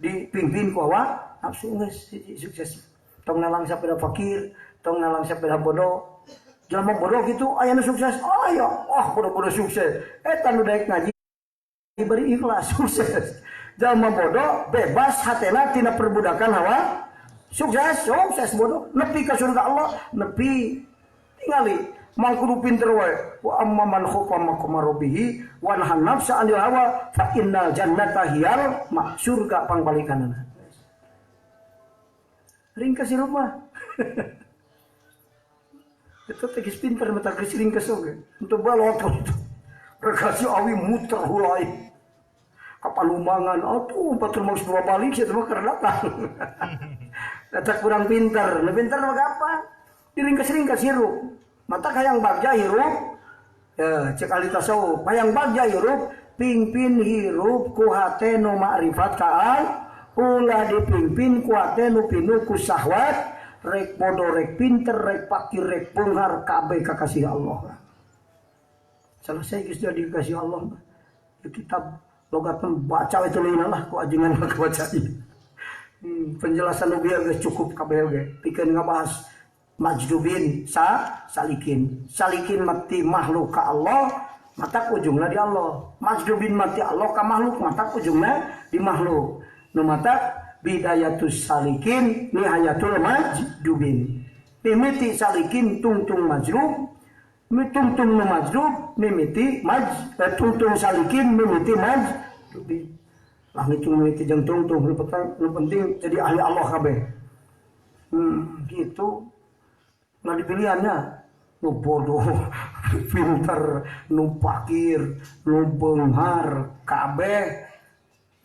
dipimpin ku hawa nafsu geus sukses. Tong nalangsa pada fakir, tong nalangsa pada bodoh. Jelema bodoh gitu aya nu sukses. Oh ya, oh bodoh-bodoh sukses. Eta nu daek ngaji beri ikhlas sukses. Jelema bodoh bebas hatena tina perbudakan hawa sukses, sukses bodoh nepi ka surga Allah, nepi tingali mang kudu pinter wae. Wa amma man khafa maqama rabbih wa nahan nafsa 'anil hawa fa innal jannata hiyal ma, surga pangbalikanana. Ringkas hirup mah. Eta teh geus pinter mata geus ringkas oge. Untuk balot rekasi awi muter hulai. Kapalumangan atuh batur mah geus dua balik sia mah keur datang. Eta kurang pinter. Nu pinter mah apa? Diringkas-ringkas hirup. Mata hayang bagja hirup. Ya, cek ahli tasawuf, hayang bagja hirup, pingpin hirup ku hate nu makrifat ka Allah. Ulah dipimpin ku hate nu pinuh ku syahwat, rek bodoh rek pinter rek fakir rek beunghar kabeh kakasih Allah. Selesai geus jadi kasih Allah. Kitab logat baca itu lain lah ku ajengan mah baca. Penjelasan nu bieu geus cukup kabeh ge. Pikeun ngabahas majdubin salikin. Salikin mati makhluk ka Allah, matak ujungna di Allah. Majdubin mati Allah ka makhluk, matak ujungna di makhluk. Nu matak bidayatus salikin nihayatul majdubin. Mimiti salikin tungtung majrub, tungtung nu majrub mimiti tungtung salikin mimiti majdubin. Langit mimiti jeung tungtung nu penting jadi ahli Allah kabeh. Gitu. Nah dipilihannya nu bodoh, nu pinter, nu fakir, nu beunghar kabeh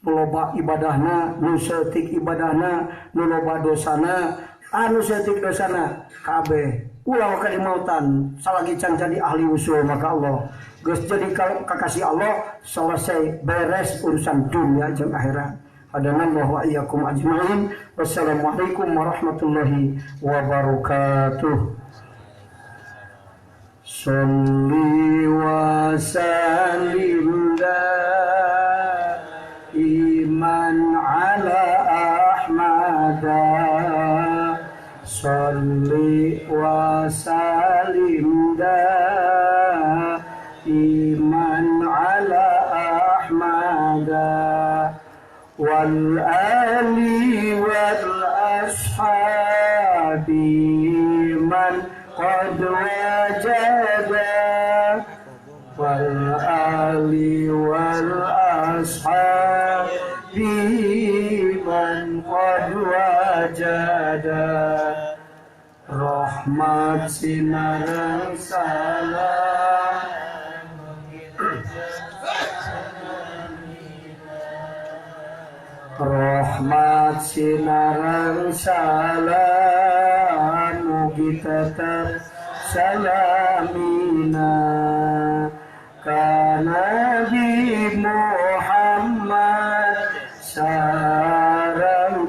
loba ibadahna, nu saeutik ibadahna, nu loba dosana, anu saeutik dosana kabeh. Ulah ka dimautan salagi can jadi ahli usul maka Allah. Geus jadi kakasih Allah selesai beres urusan dunia jeung akhirat. Hadanallahu wa iyyakum ajmain. Wassalamualaikum warahmatullahi wabarakatuh. Sholli wa sallim daiman ala Ahmad. Sholli wa sallim daiman ala Ahmad wal ali wal ashabi man qad wajada wal ali wal ashabi man qad wajada. Rahmat sinarang salam rahmat sinarang salam mugi tetep salamina ka Nabi Muhammad sareng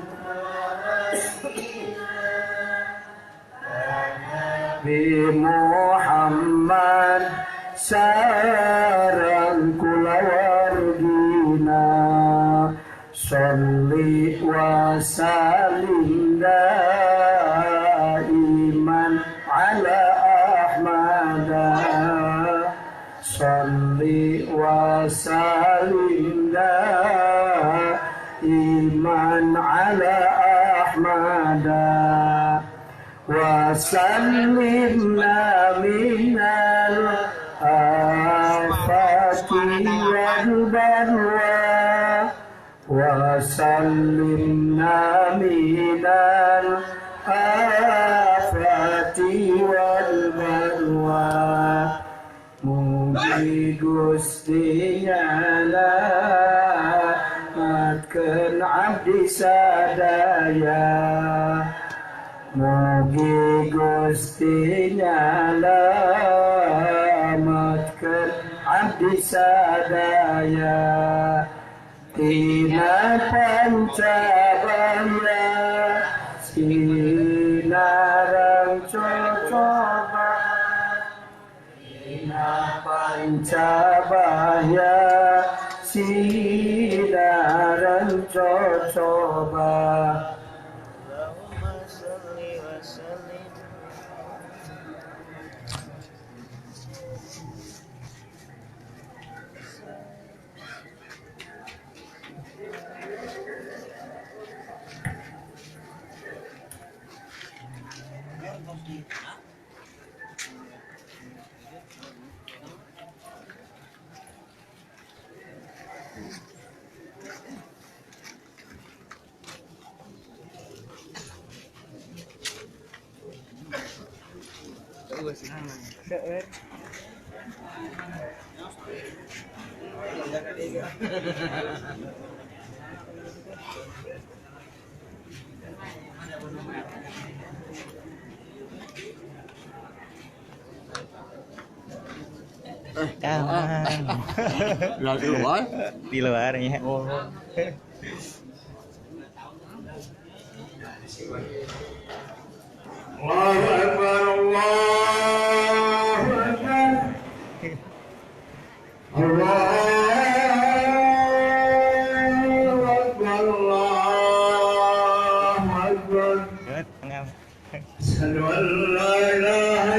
Nabi Muhammad sareng kulawargina. Sholli wa sallim daiman ala Ahmad. Sholli wa sallim daiman ala Ahmad. Wa sallimna minal afati wal balwa. Wa sallimna minal afati wal balwa. Mugi Gusti nyalamatkeun abdi sadaya. Mugi Gusti nyalamatkeun abdi sadaya. Tina pancabaya sinarang cocoba. Tina pancabaya sinarang cocoba. Di luar? Di luar ya. Oh. Allahu Akbar, Allahu Akbar. Allahu Akbar, Allahu Akbar. Asyhadu an la ilaha